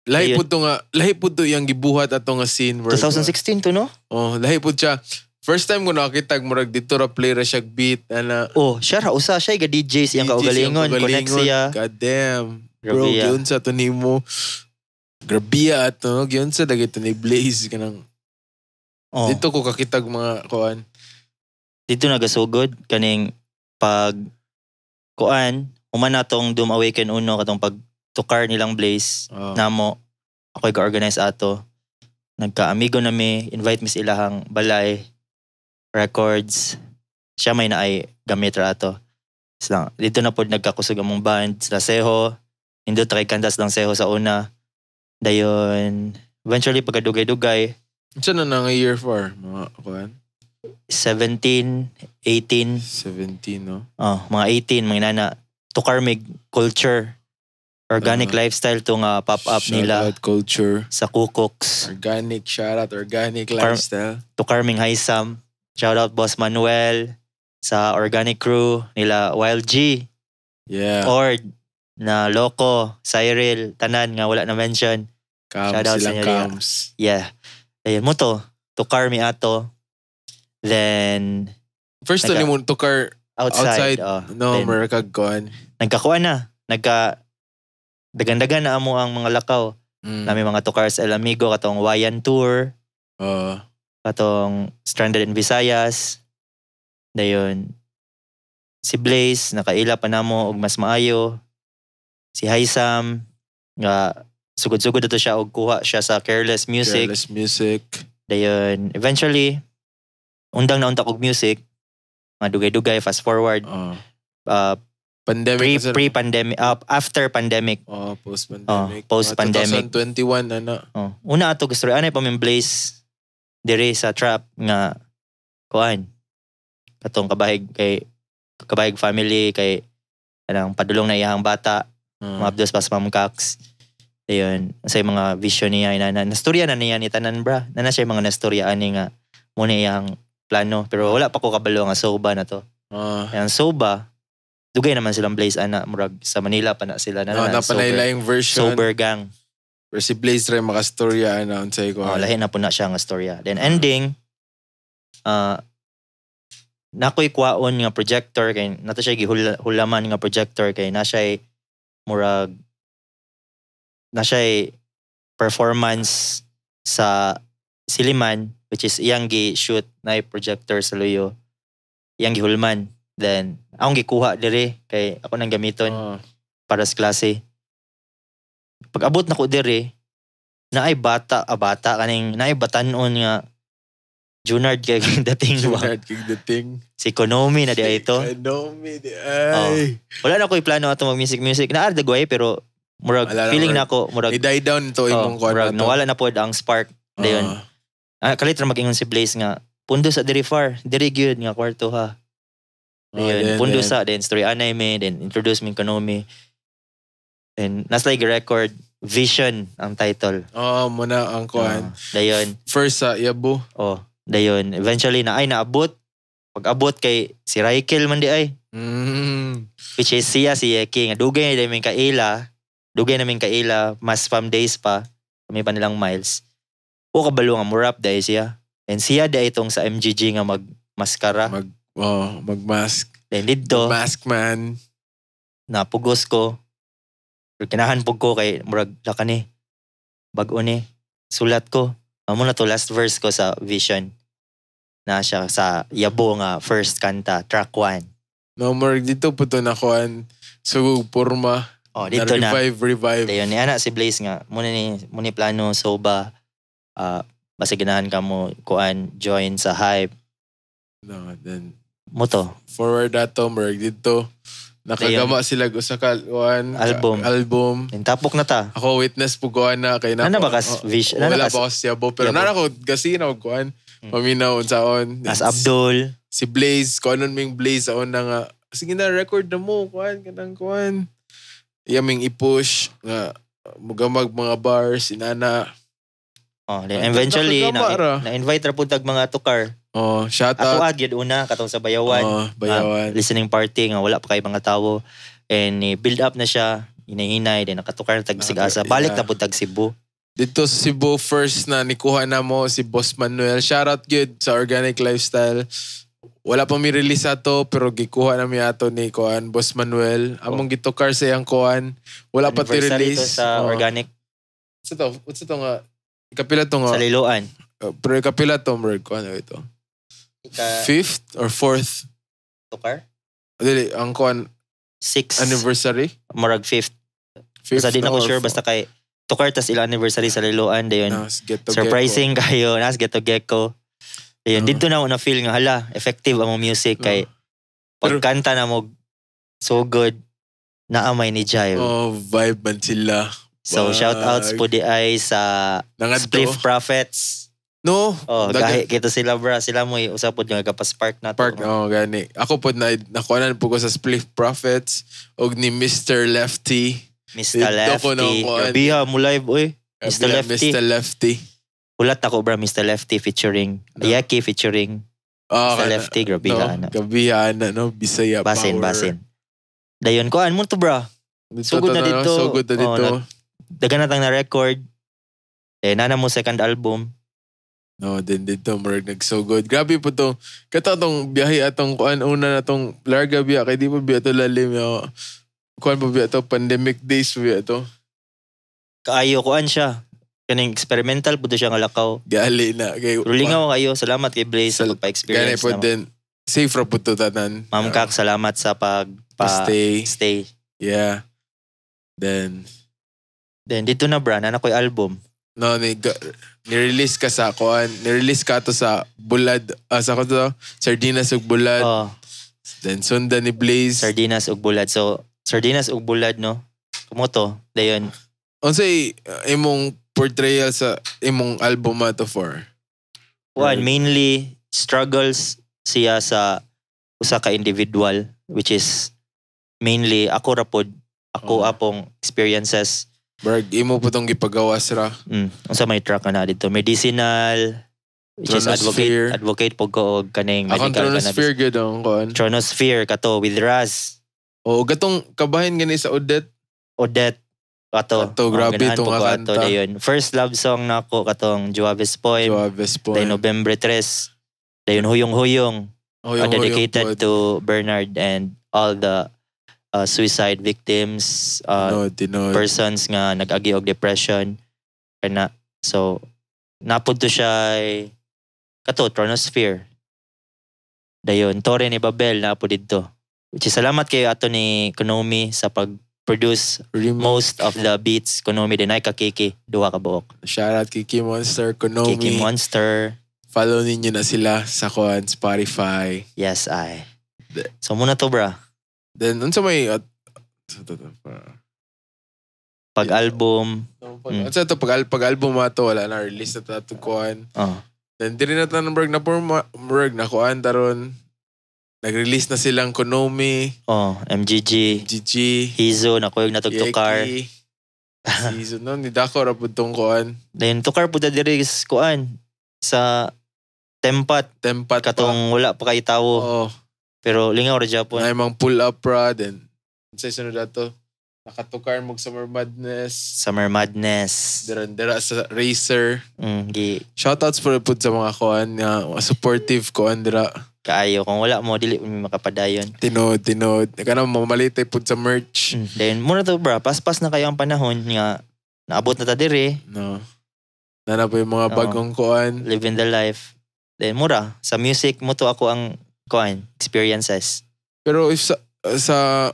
Lahi Ayun. po to nga, lahi po to yung gibuhat ato nga scene. Murag 2016 to, no? Oh, lahi po siya. First time ko nakakita, murag dito ra play ra siya beat ana. Oh, siya ra usa siya ga DJ siyang DJ siyang kaugalingon, connect kaugalingon. siya. God damn. Bro, Grabe, ah. giun sa to nimo. Grabe ato, giun sa dagit to ni Blaze kanang. Oh. Dito ko kakitag mga kuan. Dito nagasugod kaning pag kuan human na tong Doom Awaken Uno, katong pag tukar nilang Blaze Oh. namo, ako'y ga-organize ato, nagka-amigo na mi, invite mi sa ilahang balay, records, siya may naay gamit ra ato. Sila, dito na pod nagkakusog among band sila Seho, nindot kay kandas lang Seho sa una. Dayon eventually pagkadugay-dugay Unsa na nga year for mga kuan? 17, 18. 17, no? Oh, mga 18, mga nana, Tukarmig culture. Organic lifestyle to nga pop-up Shout nila out culture. sa Kukoks. Organic, shout out organic lifestyle. Tukarming Haisam. Shout out Boss Manuel sa Organic Crew nila, Wild G, Ord, na Loco, Cyril, tanan nga wala na mention. Cams, Shout out sa silang inyo diha. cams. Yeah. Ayun mo to. Tukarmi ato. Then First to ni mo tukar outside. outside. Oh. No, Then, meron kag kuan. nagkakuan na. Nagka Dagan-dagan na amo ang mga lakaw. Nami mga Tokars El Amigo, katong Wayan Tour, katong Stranded in Visayas. Dayon si Blaze nakaila pa namo og mas maayo. Si Haisam nga sugod-sugod ato siya og kuha siya sa Careless Music. Careless Music. Dayon eventually undang na unta og music. Mga dugay-dugay, fast forward Pandemic pre kasi- pre-pandemic, after pandemic. Oh, post-pandemic. Oh, post-pandemic. Mga 2021 ana. Oh, una ato gusto anay pa min Blaze dire sa trap nga kuan. Katong kabahig kay kabahig family kay kanang padulong na iyang bata, mga abdos pa sa Ma'am Cox. Ayun, sa mga vision niya ina na nastorya na niya ni tanan, bra. Nana siya yung mga nastorya ani nga muna iyang plano pero wala pa ko kabalo nga soba na to. Ang soba dugay naman silang Blaze ana, murag sa Manila pa na sila na, No, na napanay sober, yung version. Sober gang. Pero si Blaze rin makastorya ana unsay ko. Oh, lahi na po na siya nga storya. Then ending, nakoy kwaon nga projector kay nato siya gihulaman nga projector kay na siya murag na siya performance sa Siliman, which is iyang gi-shoot na projector sa Luyo, iyang gihulman. Then akong gikuha dire kay ako nang gamiton para sa klase. Pag abot na ko dire, naay bata, bata kaning naay batanon nga Junard kay dating ba? Junard kay dating. Si Konomi na di ay ito. Konomi di ay. Wala na ko'y plano ato mag music music. Naa dagway pero murag Wala na, feeling murag- na ako murag I-die down to oh, imong kuan murag na to. nawala na pod ang spark. Dayon. Kalit ra mag-ingon si Blaze nga pundo sa diri far, diri gyud nga kwarto ha. Dayon, pundo sa then story anay me, then introduce me Konomi. Then nas like record Vision ang title. Oh, muna ang kuan. Dayon. First sa Yabo. Oh, dayon. Eventually na ay naabot. Pag abot kay si Raikel man di ay. Which is siya si Yeki nga dugay na namin kaila. Dugay namin kaila mas fam days pa. Kami pa nilang miles. O kabalo nga mo rap dahil siya. And siya dahil itong sa MGG nga mag maskara. Oh, magmask. Then didto Mask man. napugos ko. Pero kinahan pug ko kay murag laka ni. Bag-o ni. Sulat ko. Amo na to last verse ko sa Vision. Na siya sa Yabo nga first kanta, track 1. No more dito po to na kuan. Sugog porma. Oh, dito na. Revive, revive. Dayon ni ana si Blaze nga muna ni plano soba, basta ganahan ka mo kuan join sa hype No, then mo to. Forward ato murag dito. Nakagama sila og usa ka kuan Album. Album. Then tapok na ta. Ako witness po kuan na kay Nana ba kas Oh, vision? Nana wala kas pa ko sa Yabo pero Yabo. nana ko kasi na og kuan. Paminaw unsaon. As Abdul. Si Blaze, kuanon ming Blaze aon na nga sige na record na mo kuan kanang kuan. Iya ming i-push nga mugamag mga bars inana. Oh, then eventually Nakagama ra. na, invite ra pud tag mga tukar. Oh, shout Ako out. agyud una katong sa Bayawan. Oh, Bayawan. Listening party nga wala pa kay mga tawo and build up na siya hinay-hinay then nakatukar na tag Sigasa. Balik na pud tag Cebu. Dito sa Cebu first na nikuha na mo si Boss Manuel. Shout out good sa Organic Lifestyle. Wala pa mi release ato pero gikuha na mi ato ni kuan Boss Manuel. Among gitukar sa iyang kuan. Wala pa ti Anniversary release. to sa Oh. Organic What's to? What's to nga? Ikapila to nga. sa Liloan. Pero ikapila to murag kuan ano ito. Ika Fifth or fourth? tukar? Dili ang kuan Six. anniversary. Murag fifth. Fifth Basta di na ko or sure basta kay tukar tas ila anniversary sa Liloan dayon. No, get to Surprising kayo nas get to gecko. Dayon Oo. dito na ako na feel nga hala effective ang music kay Pero- pagkanta na mo so good naamay ni Jive. Oh, vibe man sila. So shout outs po di ay sa Nangadto. Spliff Prophets. No. Oh, Dagan- gahi kita sila bra. Sila mo usapod nga pa-spark na to. Park, oh, gani. Ako po na nakuhanan po ko sa Spliff Prophets og ni Mr. Lefty. Mr. Dito ko Lefty. nakuhaan. Grabe ha, mo live oy. Mr. Grabe, Lefty. Mr. Lefty. Hulat ako bra, Mr. Lefty featuring No. Yaki featuring Oh, Mr. Lefty, grabe no, ha, ano. Grabe ha, na, no? Bisaya Basin, power. basin. Dayon kuan mo to bra. Dito, Sugod na to, no? dito. Sugod na Oh, dito. Dagan na tang na record. Eh nana mo second album. No, then dito murag nagsugod. Grabe po tong kato tong biyahe atong kuan una na tong larga biya kay di pa biya to lalim yo. Kuan pa biya to pandemic days pa biya to. Kaayo kuan siya. Kaning experimental pud to siya nga lakaw. Gali na. Kay, Pero lingaw kayo. Salamat kay Blaze sa Gani pagpa-experience po na. din. Safe ra pud to tanan. Ma'am Kak, salamat sa pag pa Stay. Stay. Yeah. Then, Then dito na, bra, na ko'y album. No, ni-release ka sa kuan, ni-release ka to sa Bulad, sa ko to, Sardinas ug Bulad. Oh, Then sundan ni Blaze. Sardinas ug Bulad. So, Sardinas ug Bulad, no? Kumoto, dayon. Unsay imong portrayal sa imong album ato for? One, mainly struggles siya sa usa ka individual, which is mainly ako ra pod, ako apong experiences. Berg, imo po tong gipagawas ra. Unsa may track na dito? Medicinal, which is advocate Tronosphere. Advocate po ko og kaning Akong medical cannabis. Tronosphere gyud ang kuan. Tronosphere kato with Raz. O gatong kabahin gani sa Odette. Odette kato. Kato, grabe ganahan itong po ko ato kanta. Dayon. First love song nako katong Juaves Poem. Suaves po. Dayon Nobyembre 3. Dayon Huyong-Huyong. Oh, yung Dedicated huyong po. to Bernard and all the suicide victims, No, tinod. persons nga nag-agi og depression kana. So napud to siya ay kato Tronosphere. Dayon Torre ni Babel na po didto. Which is salamat kay ato ni Konomi sa pag-produce Remix. most of the beats. Konomi din ay ka Kiki, duha ka buok. Shout out Kiki Monster, Konomi. Kiki Monster. Follow ninyo na sila sa kuan, Spotify. Yes, I. So muna to, bra. Then unsa may Pag album, Unsa to pag album ato, wala na, release na ta ato kuan. Oh. Then diri na ta murag na murag na kuan taron. Nag-release na silang Konomi, Oh, MGG, GG, Hizo na kuyog na tukar. Yeki. Season no ni dako ra pud tong kuan. Then tukar pud ta diri sa kuan sa Tempat Tempat pa. Katong wala pa kay tawo Oo. pero lingaw ra Japon. Na imong pull up ra then unsay sunod ato? Nakatukar mo Summer Madness. Summer Madness. Dira dira sa Racer. Gi Shoutouts for pud sa mga kuan nga supportive kuan dira. Kaayo kung wala mo dili mi makapadayon. Tinod, tinod. Kana mamalitay pud sa merch. Then muna to, bra, paspas na kayo ang panahon nga naabot na ta diri, No. Nana po yung mga bagong kuan. Living the life. Then mura sa music mo to ako ang kuan experiences. Pero if sa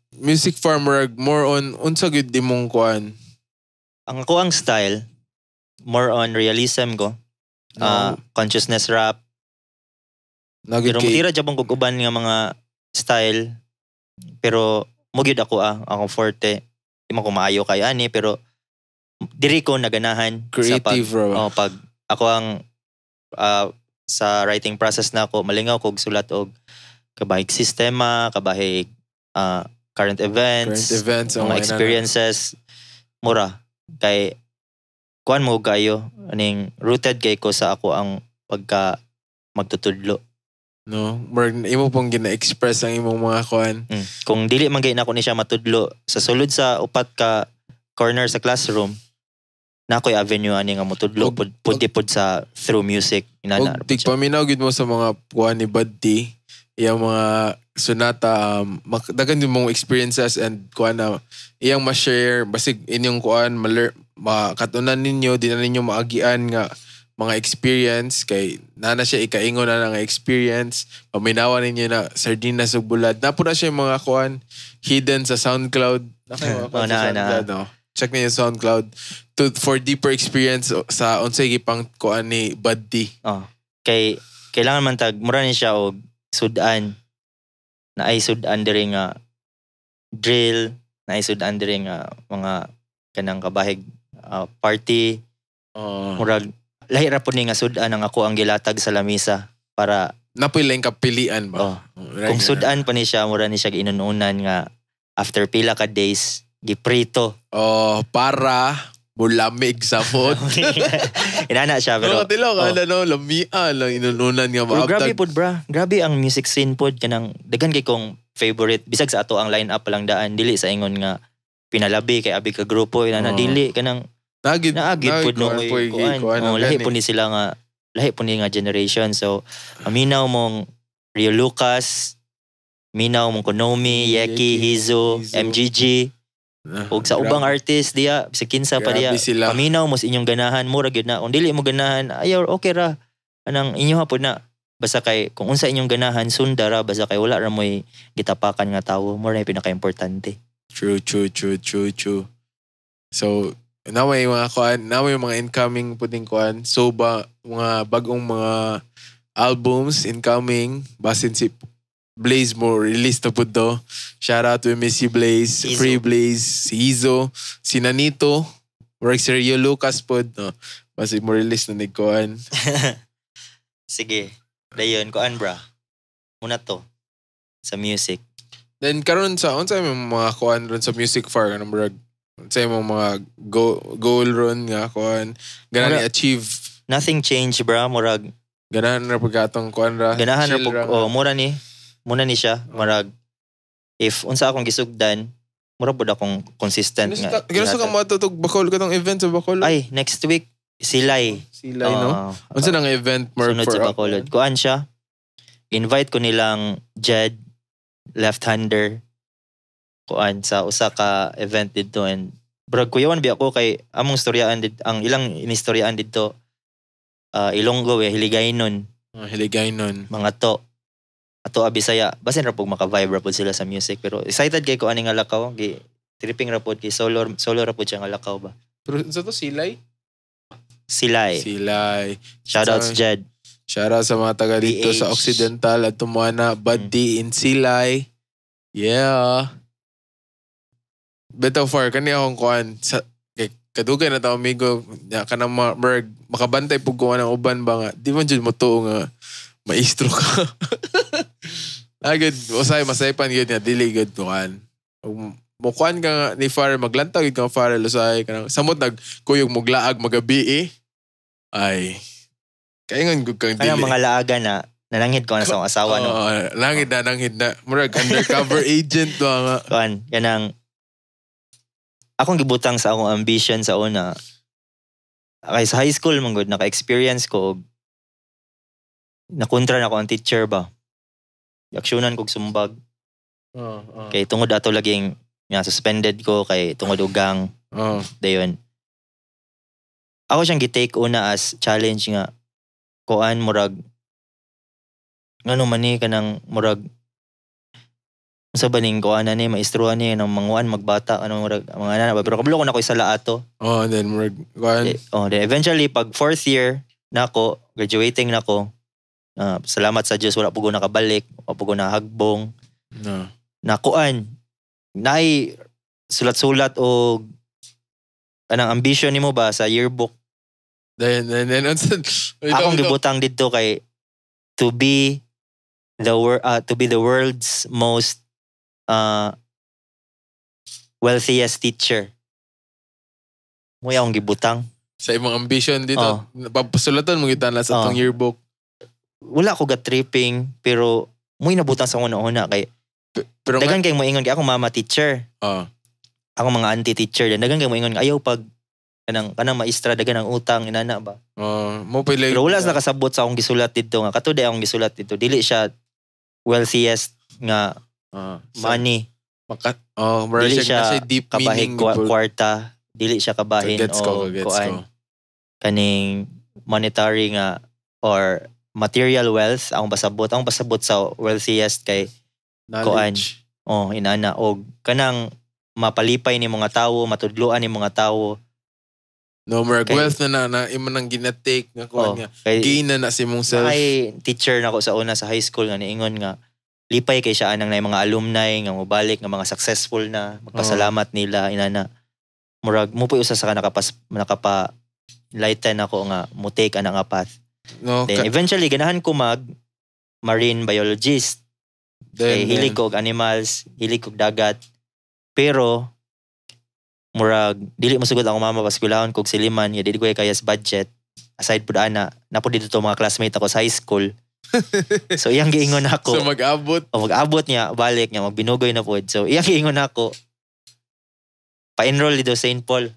music farmer, more on unsa gyud imong kuan? Ang ako ang style more on realism ko. No. Consciousness rap. Nagyud Pero kay mutira jud kog uban nga mga style. Pero mo gyud ako akong forte. Di man ko maayo kay ani pero diri ko naganahan sa pag, creative ra ba? Oh, pag ako ang sa writing process na ako, malingaw kog sulat og kabahig sistema, kabahig current events, Current events, oh, mga inana. experiences, mura kay kuan mo kayo aning rooted kay ko sa ako ang pagka magtutudlo. No, murag imo pong gina-express ang imong mga kuan. Kung dili man gay nako ni siya matudlo sa sulod sa upat ka corner sa classroom, na ako'y avenue ani nga motudlo pud pud pud sa through music inana Og ra pud siya. tigpaminaw gyud mo sa mga kuan ni Bud T, iyang mga sonata, daghan din mong experiences and kuan na iyang ma-share basig inyong kuan makatunan ninyo di na ninyo maagian nga mga experience kay nana siya ikaingon na nga experience. Paminawan ninyo na Sardinas ug Bulad na po na siya yung mga kuan hidden sa SoundCloud na kayo mga kuan Oh, sa na. SoundCloud, no? Check niyo yung SoundCloud for deeper experience sa unsay gipang kuan ni Bud T. Oh. Kay kailangan man tag mura ni siya og sudan na ay sudan diri nga drill, na ay sudan diri nga mga kanang kabahig party. Oh. Murag lahi ra pud ni nga sudan ang ako ang gilatag sa lamisa para Napoy lang kapilian ba? Oh, Right, kung sudan pa ni siya, mura ni siya inununan nga after pila ka days giprito. Oh, para mulamig sa food. Inana siya Pero pero tilaw ka oh. na no, lamia lang inununan nga Pero grabe maabtag. pod, bra. Grabe ang music scene pod kanang daghan kay kong favorite bisag sa ato ang line up pa lang daan dili sa ingon nga pinalabi kay abi ka grupo inana dili kanang Nagid naagid pod no kuan oy, po'y kuan. kuan Oh, ang lahi gani. po ni sila nga lahi po ni nga generation. So aminaw mong Rio Lucas, minaw mong Konomi, Yeki, Yeki, Hizo, Hizo. MGG. Ah, Og sa ubang artist diya, sa kinsa pa diya, Grabe sila. Paminaw mo sa inyong ganahan, mura gyud na. Kung dili mo ganahan, ayaw, okay ra. Anang inyo hapon na. Basta kay kung unsa inyong ganahan, sunda ra, basta kay wala ra mo'y gitapakan nga tawo. Mura na yung pinaka-importante. True. So, na may mga kuan, na may mga incoming puding kuan. So ba mga bagong mga albums incoming, basin si Blaze mo release na pud to. Shout out to Missy Blaze, Izo. Free Blaze, si Izo, si Nanito, work si Rio Lucas pud, no. Basin mo release na ni kuan. Sige. Dayon, kuan bra. Muna to. Sa music. Then karon sa unsa imong mga kuan ron sa music far, kanang murag unsa imong mga goal ron nga kuan ganahan Mura- i-achieve? Nothing change bra, murag Ganahan ra pagkatong kuan ra. Ganahan ra chill pug ra. Oh, mura ni. Muna ni siya, murag if unsa akong gisugdan, mura pud akong consistent nga. Ginusto ka ihatag. mo atog Bacolod, katong event sa Bacolod? Ay, next week Silay. Silay, no? Oo. Unsa nang event mark Sunod for sa Bacolod. Kuan siya. Invite ko nilang Jed, left-hander, kuan sa usa ka event didto and brag kuyawan biya ko kay among storyaan did ang ilang inistoryaan didto, Ilonggo eh, Hiligaynon. Ah, Hiligaynon. Mga to ato a Bisaya, basin ra pug maka-vibe ra pud sila sa music, pero excited kay ko ani nga lakaw, gi tripping ra pud kay solo solo ra pud siya nga lakaw ba. Pero unsa to, Silay? Silay. Silay. Shoutouts, Jed. Shout out sa mga taga dito PH. sa Occidental at Tumuana, Buddy in Silay. Yeah. Beto far kani akong kuan sa kay kadugay na ta amigo nya kanang merg makabantay pug ko ng uban ba nga di man jud mo tuo nga maestro ka. Agad usay masaypan gyud nga dili gyud kuan. Ug mo kuan ka nga ni Farrell, maglantaw gyud ka Farrell, usay kanang samot nagkuyog moglaag magabi eh. Ay. Kaingon gud kang Kanang dili. mga laaga na nananghid ko na sa akong asawa, no? Oo, langit na, nanghid na. Murag undercover agent ba nga. Kuan kanang akong gibutang sa akong ambition sa una kay sa high school man gud naka-experience ko og nakontra na ko ang teacher ba. Aksyonan kog sumbag Oo. kay tungod ato laging nga suspended ko kay tungod og gang. Dayon ako siyang gi-take una as challenge nga kuan, murag ngano man ni kanang murag sa baning kuan na ni maestruan ni ng manguan magbata ano, murag mga ana ba, pero kabalo ko na ko sala ato. Oh, and then murag, kuan. Eh, oh, then eventually pag fourth year nako, graduating nako, salamat sa Dios wala po ko nakabalik, wala po ko nahagbong. No. Nakuan naay sulat-sulat o anang ambition nimo ba sa yearbook. Then, unsa? Wait, Akong wait, wait. gibutang didto kay to be the world's most wealthiest teacher. Mo akong gibutang. Sa imong ambition dito, papasulatan mo kita na sa atong yearbook. Wala ko ga tripping pero mo'y nabutang sa una-una kay Pero nga, daghan kay moingon kay akong mama teacher. Akong mga auntie teacher din. Daghan kay moingon ayaw pag kanang kanang maestra, daghan ang utang, inana ba. Oh, mo pila. Pero wala sa nakasabot sa akong gisulat didto nga kato akong gisulat didto dili siya wealthiest nga money. Maka, oh, murag Dili siya, siya siya deep kabahin meaning. Kwarta, dili siya kabahin Gets ko, o gets kuan ko. kaning monetary nga or material wealth. Akong pasabot sa wealthiest kay Knowledge. Oh, inana og kanang mapalipay ni mga tawo, matudloan ni mga tawo. No, murag Kay- wealth na na, na imo nang ginatake nga kuan Oh, nga. kay Gain na na sa imong self. Ay, teacher nako sa una sa high school nga niingon nga lipay kay siya anang na mga alumni nga mobalik nga mga successful na magpasalamat nila inana. Murag mo po usa sa ka nakapa enlighten ako nga mo take ana nga path. No, Then eventually ganahan ko mag marine biologist. Then, Kay hilig ko og animals, hilig ko og dagat. Pero murag dili mosugot ako mama paskulahon kog Silliman, ya dili ko kaya sa budget. Aside pud ana, napud dito to mga classmate ako sa high school. So iyang giingon ako. So mag-abot. O mag-abot niya, balik niya, magbinugoy na pod. So iyang giingon ako. Pa-enroll dito sa St. Paul.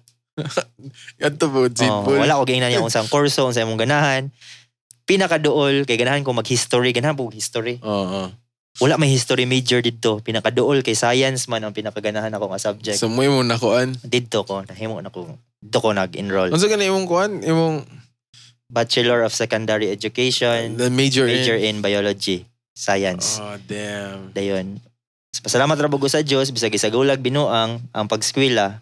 Adto po, St. Oh, Paul. wala ko giingnan niya kung saan kurso, kung saan imong ganahan. Pinakaduol, kay ganahan ko mag-history, ganahan po og history. Oo. Wala may history major didto. Pinakaduol kay science man ang pinakaganahan ako nga subject. So mo imong nakuan. Didto ko nahimo na ko, didto ko nag-enroll. Unsa gani imong kuan? Imong Bachelor of Secondary Education, the major, major in in biology, science. Oh, damn. Dayon. Pasalamat ra ko sa Dios bisag isag-ulag binuang ang pagskwela.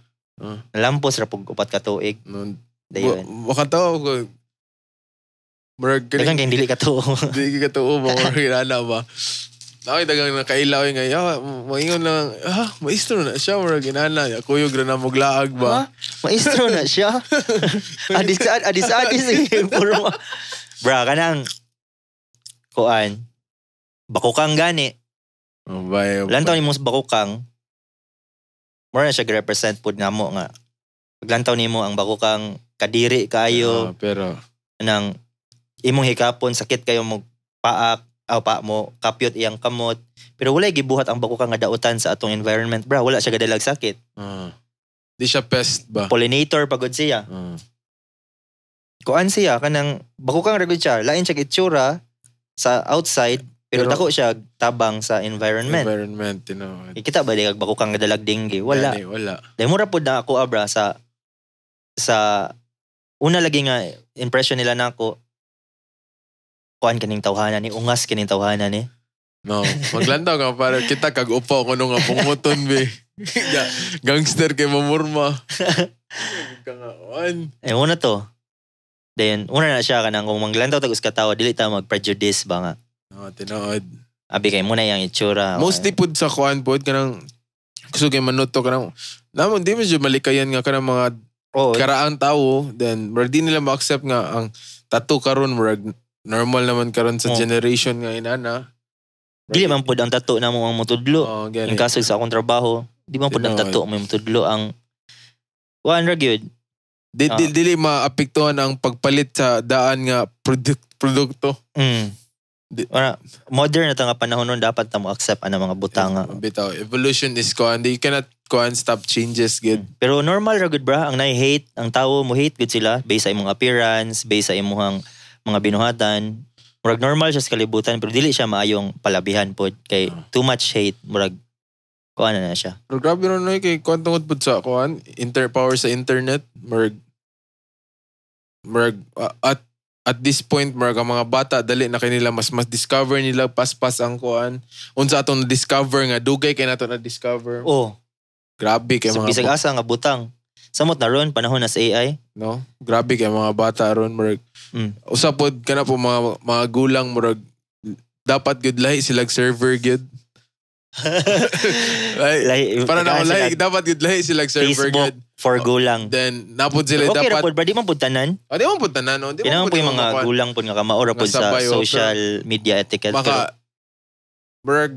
Nalampos ra pug 4 ka tuig. No, Dayon. Makatawa ko. Murag Daghang kaning kay dili ka tuo. di ka tuo ba, murag inana ba. Nakay dagang nakailaw nga, ya, maingon lang, ah, maestro na siya, murag inana, kuyog ra na moglaag ba. Ha? Maestro na siya. Adis adis adis eh. Puro bra kanang kuan. Bakukang gani. Oh, bye. Lantaw nimo sa bakukang. Mura na siya represent pud namo nga. Paglantaw nimo ang bakukang, kadiri kaayo Ah, pero nang imong hikapon, sakit kayo mo paak aw pa mo kapyot iyang kamot, pero walay gibuhat ang bakukang nga dautan sa atong environment, bra. Wala siya gadalag sakit. Ah, di siya pest ba? Pollinator pagod siya. Kuan siya, kanang bakukang ra gud siya, lain siya itsura sa outside pero, dako siya tabang sa environment. Environment, you know. Eh, kita ba di kag bakukang gadalag dengue? Wala. Gani, wala. Dahil mura pud na ako, abra, sa una lagi nga impression nila nako, kuan kaning tawhana ni, ungas kining tawhana ni. No, maglantaw ka para kita kag upaw kuno nga punguton be. Gangster kay mamurma. Ka nga kuan. Eh una to. Then una na siya kanang kung manglantaw tag us ka tawo, dili ta mag-prejudice ba nga. No, tinuod. Abi kay muna yang itsura. Mostly pud sa kuan pud kanang gusto kay manuto kanang namon di medyo malikayan nga kanang mga karaang tao, then murag di nila ma-accept nga ang tattoo karon murag normal naman karon sa generation nga inana. Dili man pud ang tattoo namo ang mutudlo. Oh, gani. Ang kaso sa akong trabaho, di man pud ang Tinuod. tattoo mo mutudlo ang kuan ra gyud. Di, dili maapektuhan ang pagpalit sa daan nga produkto. Ora, modern na ta nga panahon nun, dapat ta mo accept ana mga butanga. Bitaw, evolution is kuan. You cannot kuan stop changes gid. Pero normal ra gud, bra, ang nay-hate, ang tawo mo hate gud sila based sa imong appearance, based sa imong mga binuhatan. Murag normal siya sa kalibutan pero dili siya maayong palabihan pod kay too much hate, murag kuan na na siya. Pero grabe ron noy kay kuan tungod pud sa kuan inter power sa internet, murag at this point murag ang mga bata dali na kay nila mas mas discover nila paspas ang kuan unsa atong na-discover nga dugay kay nato na discover. Oh, Grabe kay so mga bisag asa nga butang. Samot na ron panahon na sa AI. No, grabe kay mga bata ron, murag usa pod kana po mga gulang, murag dapat gud lahi sila server gud. Lahi, Lahi, para na tagaan lahi sila dapat gud lahi sila server Facebook gud. for gulang. Then napod sila Okay ra dapat pod bra, di man pud tanan. Oh, di man pud tanan, no? Di Kailangan man po yung mga makuan. gulang po nga kamaora Nga po sa sabay, oh, social media etiquette. Pero, Maka murag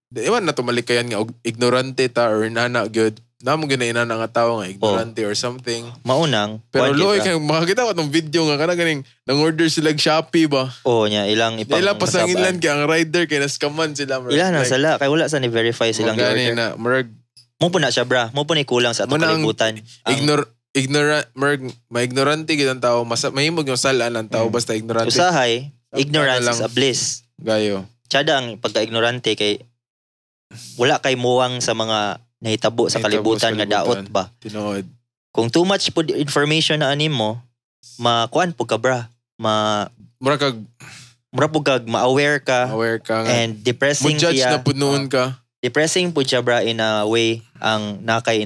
di man na tumalikayan nga og ignorante ta or nana gyud. Namo gyud na inana nga tawo nga ignorante or something. Maunang, Pero kuwan luoy kita. kay makakita ko tong video nga kana ganing nang order sila og Shopee ba. Oo niya, ilang ipang Ila pasanginlan kay ang rider kay naskaman sila. Murag, Ilan ang like, sala kay wala sa ni verify silang magani order. na murag Mo po na siya, bra. Mo po ni kulang sa atong Muna ang kalibutan. Ang, ignora murag maignorante gyud ang tao, mas mahimog yung salaan ang tao basta ignorante. Usahay, ignorance Ano lang. is a bliss. Gayo. Tsada ang pagka-ignorante kay wala kay muwang sa mga nahitabo sa Nahitabo kalibutan sa nga daot kalibutan. ba. Tinuod. Kung too much pud information na ani mo, makuan pud ka, bra. Ma Murag kag mura pud kag ma-aware ka aware ka nga. and Mo depressing judge siya. na pud noon ka. Depressing pud siya, bra, in a way ang nakay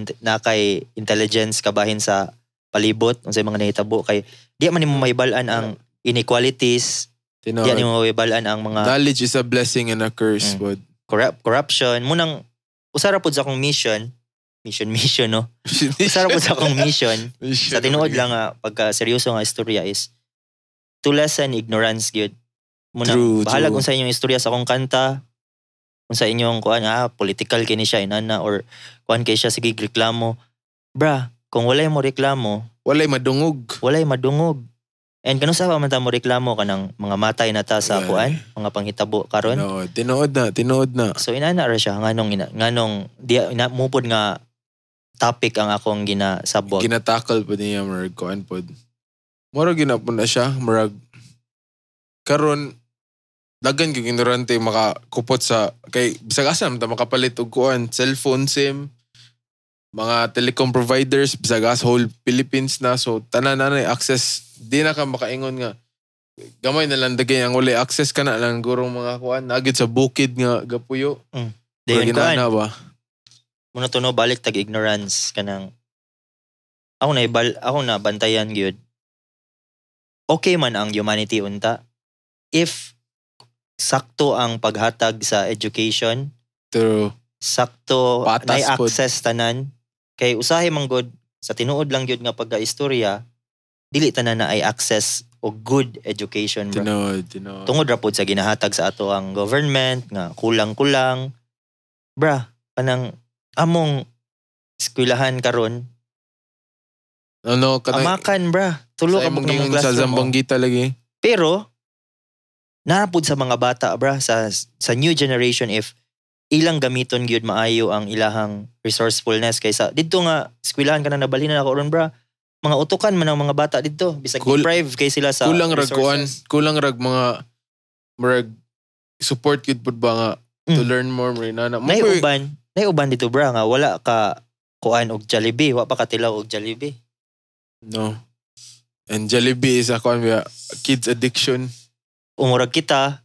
intelligence kabahin sa palibot unsay mga nahitabo kay di man nimo mahibal-an ang inequalities, di Tinuod. nimo mahibal-an ang mga Knowledge is a blessing and a curse, but corruption. Munang usara pud sa akong mission, mission mission, no, usara pud sa akong mission sa tinuod lang nga pagka seryoso nga istorya is to lessen ignorance gyud. Munang True, bahala true. kung sa inyong istorya sa akong kanta, kung sa inyong kuan, ah, political kini siya inana or kuan kay siya, sige reklamo. Bra, kung walay mo reklamo, Walay madungog. Walay madungog. And kanu sa pa man ta mo reklamo kanang mga matay na ta sa kuan, mga panghitabo karon. Tinuod, tinuod na, tinuod na. So inana ra siya nganong di ina, mo pod nga topic ang akong ginasabwag. Ginatakal po niya murag kuan pod. Murag ginapon na siya, murag karon Dagan gyud ignorante makakupot sa kay bisag asa man ta makapalit og kuan, cellphone SIM, mga telecom providers, bisag asa, whole Philippines na, so tanan na na access. Di na ka makaingon nga gamay na lang dagay ang walay access kana lang gurong mga kuan naa gyud sa bukid nga gapuyo. Dayon kuan. Ginana ba? Muna to, no, balik tag ignorance kanang ako na ibal, ako na bantayan gyud. Okay man ang humanity unta if sakto ang paghatag sa education, True. Sakto Patas nay pod. Access tanan kay usahay man gud sa tinuod lang gyud nga pagkaistorya, dili tanan na ay access o good education, bro. Tinuod, tinuod. Tungod ra pod sa ginahatag sa ato ang government nga kulang-kulang, bra. Kanang among eskwelahan karon, Ano kanang amakan, bra, tulo sa ka imong buok namong gingon sa classroom, oh. Zamboanguita lagi. Pero naa pud sa mga bata, bra, sa new generation if ilang gamiton gyud maayo ang ilahang resourcefulness kaysa didto nga eskwelahan ka na nabalinan ako ron, bra, mga utukan man ang mga bata didto bisag deprive kay sila sa Kulang rag kuan, resources. Kulang rag mga murag support gyud pud ba nga to learn more mo nana. Nay uban, nay uban dito, bra, nga wala ka kuan og Jollibee, wa pa katilaw og Jollibee. No. And Jollibee is a kuan ba, kids addiction. Umurag kita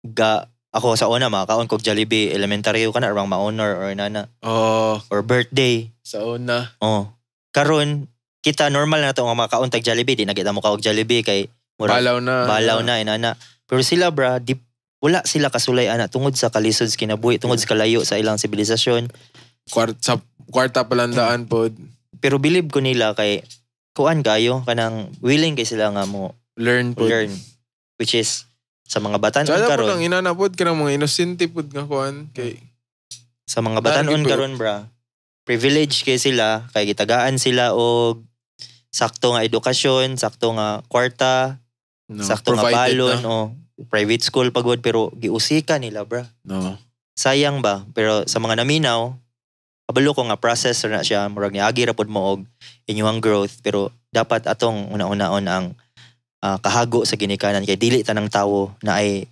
ga ako sa una makakaon kog Jollibee elementary ka na arang ma-honor or nana Oh, or birthday. Sa una. Oh. Karon kita normal na to nga makaon tag Jollibee, di na kita mo kaog Jollibee kay murag Balaw na. Balaw na inana. Pero sila, bra, di, wala sila kasulay ana tungod sa kalisod sa kinabuhi, tungod sa kalayo sa ilang sibilisasyon. Sa kwarta palandaan pod. Pero believe ko nila kay kuan kayo kanang willing kay sila nga mo Learn pod. learn, which is sa mga batanon Sada po karon. lang inana pod kanang mga inosente pod nga kuan kay Sa mga batanon Lagi po. karon, bra, privilege kay sila kay gitagaan sila og sakto nga edukasyon, sakto nga kwarta, no, sakto nga provided balon na. o private school pagod, pero giusika nila, bra. No. Sayang ba, pero sa mga naminaw, kabalo ko nga process ra na siya, murag niagi ra pod mo og inyong growth, pero dapat atong una-unaon ang kahago sa ginikanan kay dili tanang tawo na ay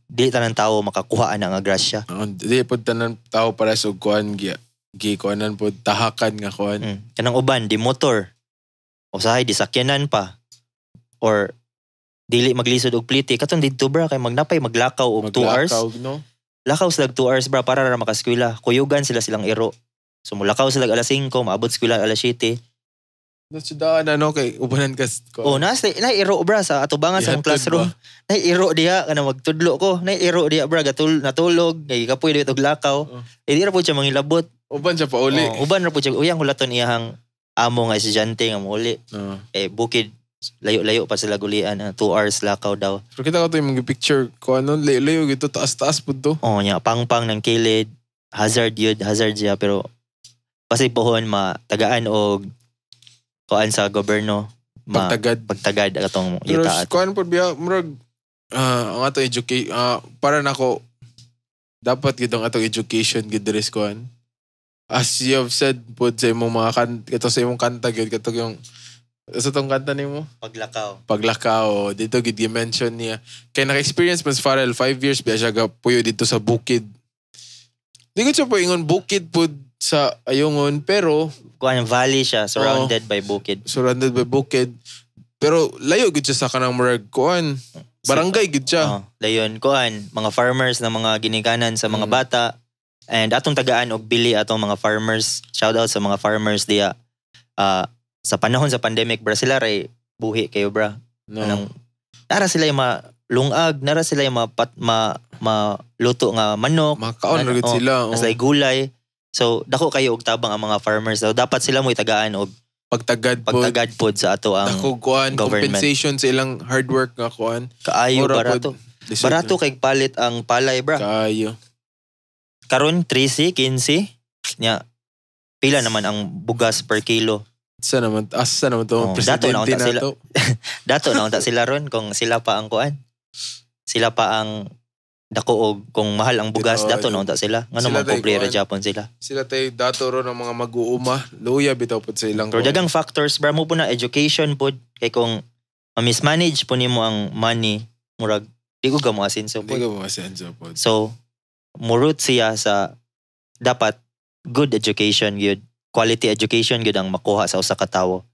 dili tanang tawo makakuha ana nga grasya. No, di pod tanan tao para sa kuan gi gi kuanan pod tahakan nga kuan. Kanang uban di motor, usahay di sakyanan pa or dili maglisod og pliti katong didto, bra, kay magnapay maglakaw og 2 hours. Maglakaw, no? Lakaw sila 2 hours, bra, para ra makaskwela. Kuyugan sila silang iro. So mulakaw sila alas 5, maabot eskwela alas 7. Nasudaan ano kay ubanan kas kuan. Oh, nasa na iro, bra, sa atubangan sa among Ihatod classroom. ba? Na iro diha kana magtudlo ko. Na iro diha, bra, gatul natulog kay kapoy dito og lakaw. Oh. Eh, di ra pud siya mangilabot. Uban siya pauli. Oh, uban ra pud siya uyang hulaton iyahang amo nga estudyante nga mouli. No. Eh bukid, layo-layo pa sila gulian, 2 hours lakaw daw. Pero kita ko to yung mga picture ko ano, layo-layo gito, taas-taas po to. Oh, nya pangpang ng kilid, hazard yun, hazard siya, pero pasig pohon matagaan og kuan sa gobyerno ma Pagtagad. Pagtagad atong Pero yuta. kuan po biya, murag, ang ato educate, para nako, dapat gid ang atong education gid diri sa kuan. As you have said po sa imong mga kan kato sa imong kanta gid kato yung sa tong kanta nimo? Paglakaw. Paglakaw, dito gid gi-mention niya kay naka-experience man si Farrell, 5 years biya siya gapuyo dito sa bukid. Di ko siya po ingon bukid pud sa Ayungon, pero Kuan, valley siya surrounded by bukid. Surrounded by bukid. Pero layo gid siya sa kanang murag kuan. Barangay gid siya. Oh, dayon kuan, mga farmers na mga ginikanan sa mga bata and atong tagaan og bili atong mga farmers. Shout out sa mga farmers diya. Sa panahon sa pandemic, bra, sila ray buhi kayo, bra. No. Anong nara sila yung malungag, nara sila yung mapat, ma, maluto nga manok, Makaon ra gid Oh, sila. Oh. nasa gulay. So dako kayo og tabang ang mga farmers. So dapat sila mo itagaan og Pagtagad po. pagtagad pod sa ato ang Dako kuan government. compensation sa ilang hard work nga kuan. Kaayo Mura barato. pod. Lisod Barato na. kay palit ang palay, bra. Kaayo. Karon 13, 15 nya. Pila naman ang bugas per kilo? Sa naman asa naman to Oh, dato presidente na unta na sila. to. Dato na unta sila ron kung sila pa ang kuan. Sila pa ang dako og kung mahal ang bugas, Dito, dato na unta sila. Ngano sila man tay pobre ra kuan. Japon sila. Sila tay dato ron ang mga mag-uuma. Luya bitaw pod sa ilang Pero kuan. dagang factors, bra, mo po na education pod kay kung ma-mismanage po nimo ang money, murag Di ko ka mo asenso Hindi pod. ka mo asenso pod. So, murut siya sa dapat good education gyud, quality education gyud ang makuha sa usa ka tawo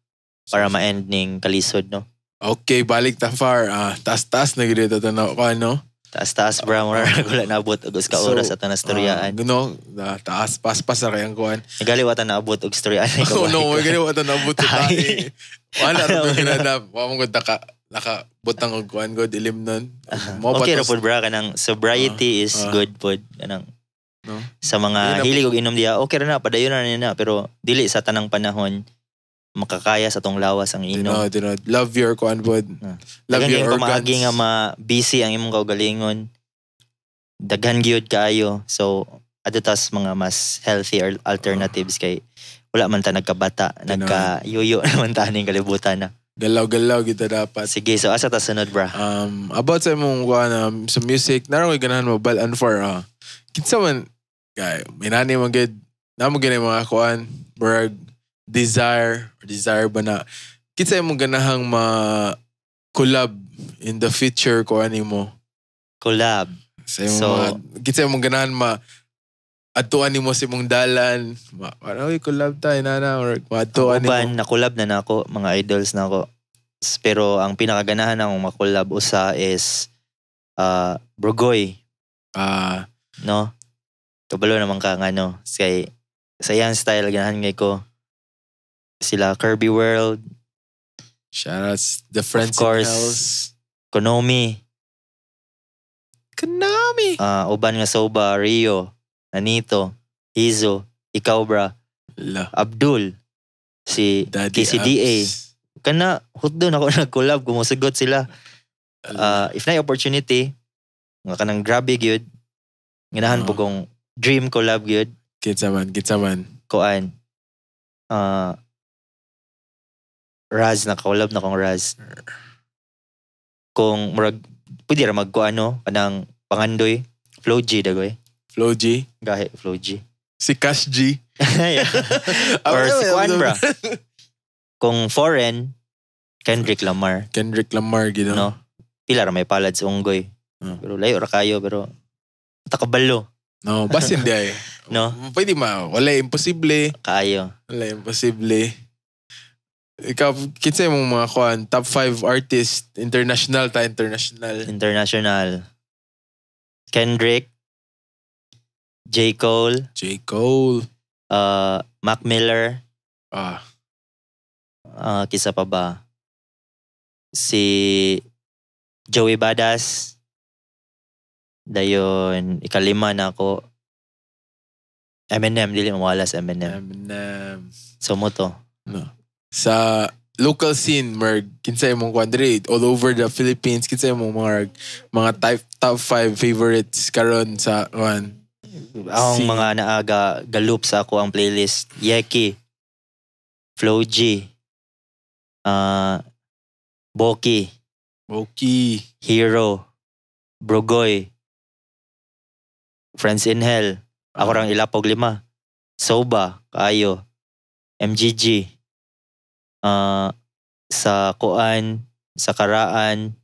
para ma-end ning kalisod, no? Okay, balik ta, Far. Ah, taas-taas na gyud ito tanaw ko, ano? Taas-taas, bra, mura wala naabot og usa ka So, oras ato na storyaan. Ah, no, taas paspas na kayang kuan. Nagali wata naabot og storyaan. Oh no, may gani wata naabot sa tae. Wala ra Ano, ko ginana. Wa mo gud naka butang og kuan god ilim nun. Mo Okay ra pa to- pod, bra, kanang sobriety is good pod kanang No? sa mga Di na- hilig og inom diya, okay ra na, padayon na nila, pero dili sa tanang panahon makakaya sa tong lawas ang inom. Tinod, tinod. Love your kuan pod. Love Daghan your kayong organs. pamaagi nga ma-busy ang imong kaugalingon. Daghan gyud kaayo. So adto tas mga mas healthy alternatives kay wala man ta nagkabata, Tinod. nagka-yuyo naman ta ning kalibutan na. Galaw-galaw kita dapat. Sige, so asa ta sunod, bra? About sa imong kuan sa music, naroon ko'y ganahan mo balan for kinsa man kay minani man gid namo gid mga kuan murag desire or desire ba na kinsa imong ganahang ma collab in the future kuan nimo Collab. sa imong So- mga, kinsa imong ganahan ma adtuan nimo sa imong dalan ma, parang, "Uy, collab tayo nana," or maadtuan Ang uban, nimo. na-collab na nako, mga idols na ako. Pero ang pinakaganahan akong makolab usa is Brogoy, no? Kabalo naman ka nga, no? Kay, sa iyang style, ganahan ngay ko. Sila Kirby World, Shoutouts the friends Of course. in Hells. Konomi, Konami. Uban nga Soba, Rio, Nanito, Izo, ikaw bra, La. Abdul, si Daddy KCDA. Abs. Kana, hutdo na ako nag-collab, gumusugot sila. If na opportunity, nga kanang grabe gyud, ganahan po kong dream collab gyud, Kinsa man, kinsa man. Kuan. Raz, naka-collab na kong Raz. Kung murag, pwede ra magkuan, no? Kanang pangandoy, Flow G dagoy. Flo G. Gahi, Flow G. Si Cash G. Or si Kuan bra. Kung foreign, Kendrick Lamar. Kendrick Lamar, gino. No? Pila ra may palad sa unggoy. Pero layo ra kayo, pero takabalo, No, basin di ay. No? Pwede ma. Wala, imposible. Kaayo. Wala, imposible. Ikaw, kinsa imong mga kuan, top 5 artist, international ta, international. International. Kendrick, J. Cole, J. Cole. Mac Miller, kisa pa ba? Si Joey Badass. Dayon, ikalima na ako. Eminem, dili mawala sa Eminem. Eminem. So mo to. No. Sa local scene, Merg, kinsa imong kuan diri, all over the Philippines, kinsa imong mga type, top 5 favorites karon sa kuan? Akong mga naaga galup sa ako ang playlist. Yeki, Flow G, Boki, Boki. Hero, Brogoy, Friends in Hell. Ako rang ilapog lima. Soba, Kayo, MGG, sa Kuan, sa Karaan,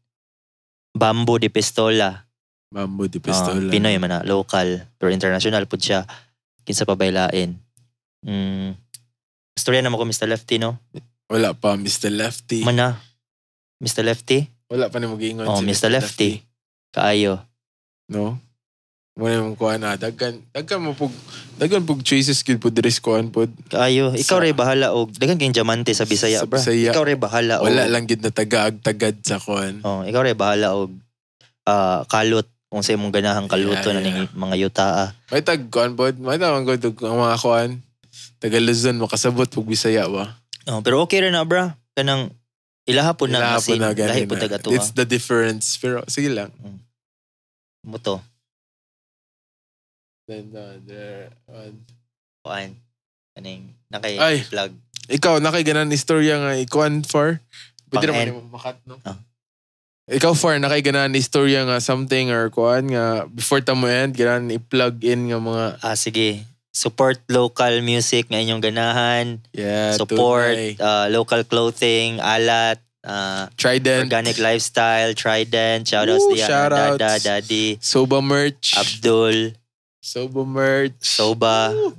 Bamboo de Pistola. Bamboo de Pistola. Pinoy man na, local. Pero international po siya. Kinsa pa baylain. Istorya naman ko Mr. Lefty, no? Wala pa, Mr. Lefty. Mana? Mr. Lefty? Wala pa ni mag-ingon Oh, si Mr. Lefty. Kaayo. No? Muna yung kuan na. Daghan, daghan mo pug, daghan pug choices gyud pud diri sa kuan pud. Kaayo. Ikaw ray bahala og daghan kayong diamante sa Bisaya, Sa bra. Bisaya. Ikaw ray bahala og Wala lang gyud na tagaag tagad sa kuan. Oh, ikaw ray bahala og kalot kung sa imong ganahang kaluto na ning mga yutaa. May tag kuan pod, may tawag ko ang mga kuan. Taga Luzon makasabot pug Bisaya ba. Oh, pero okay ra na, bra. Kanang ilaha po na Ilaha kasi po na gani lahi po na. taga tuwa. It's the difference pero sige lang. Mo to. Then, there, Kuan. Kaning nakay Ay. plug. Ikaw nakay ganan istorya nga ikuan for pwede Pang-end. naman nimo makat, no? Ah. Ikaw for nakay ganan istorya nga something or kuan nga before ta mo end ganan i-plug in nga mga Ah, sige. Support local music nga inyong ganahan. Yeah, Support tunay. local clothing, alat, Trident. Organic Lifestyle, Trident, shoutouts Woo, diya, shoutouts. Dada, Daddy, Soba merch. Abdul, Soba merch. Soba. Woo.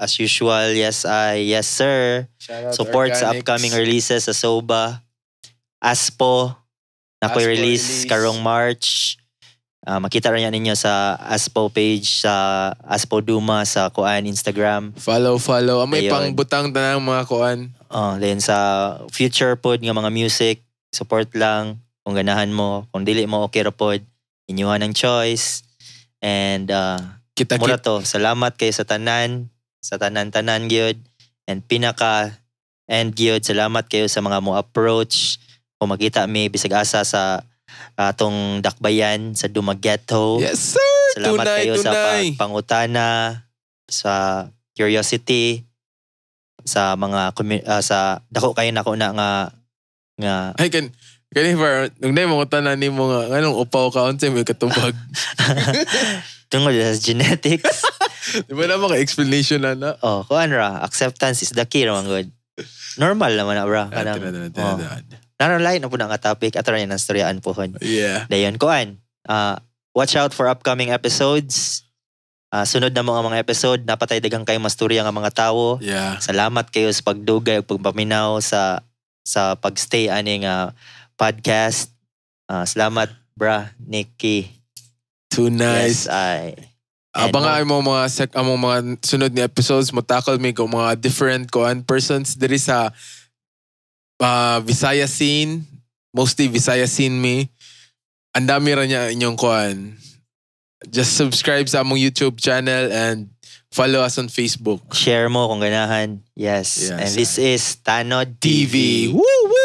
As usual, yes I, yes sir. Shout out Support sa Organics. Upcoming releases sa Soba. Aspo, nakoy Aspo release release. Karong March. Makita rin yan ninyo sa Aspo page, sa Aspo Duma, sa kuan Instagram. Follow, follow. Amay Ayun. Pang butang tanang mga kuan. Oh, then sa future pod nga mga music, support lang kung ganahan mo, kung dili mo okay ra pod, inyuha ng choice. And Kita mura kita. to, salamat kayo sa tanan, sa tanan-tanan gyud. And pinaka and gyud, salamat kayo sa mga mo approach kung makita mi bisag asa sa atong dakbayan sa Dumaguete. Yes, sir. Salamat Tunay, kayo sa tunay. Pagpangutana, sa curiosity, sa mga sa dako kayo nako na nga nga Ay, kan kani for nung nay mga tanan nimo nga nganong upaw ka, unsay may katubag? Tungod sa genetics. Di ba na maka explanation na na? Oh, kuan ra, acceptance is the key ra man gud. Normal naman na bra. Ah, Kanang, tinadaan, oh. tinadaan. Naroon lain na po na nga topic ato ra ang storyaan pohon. Dayon kuan. Watch out for upcoming episodes. Sunod na mga episode, napatay daghang kayo masturya nga mga tawo. Salamat kayo sa pagdugay ug pagpaminaw sa pagstay ani nga podcast. Salamat bra Nikki. Too nice. Yes, I. And Abangan ay mo mga sec among mga sunod ni episodes, mo tackle mi ko mga different kuan persons diri sa Visaya scene, mostly Visaya scene mi. Ang dami ra niya inyong kuan. Just subscribe sa among YouTube channel and follow us on Facebook. Share mo kung ganahan. Yes. Yes. And this is Tanod TV. TV. Woo woo.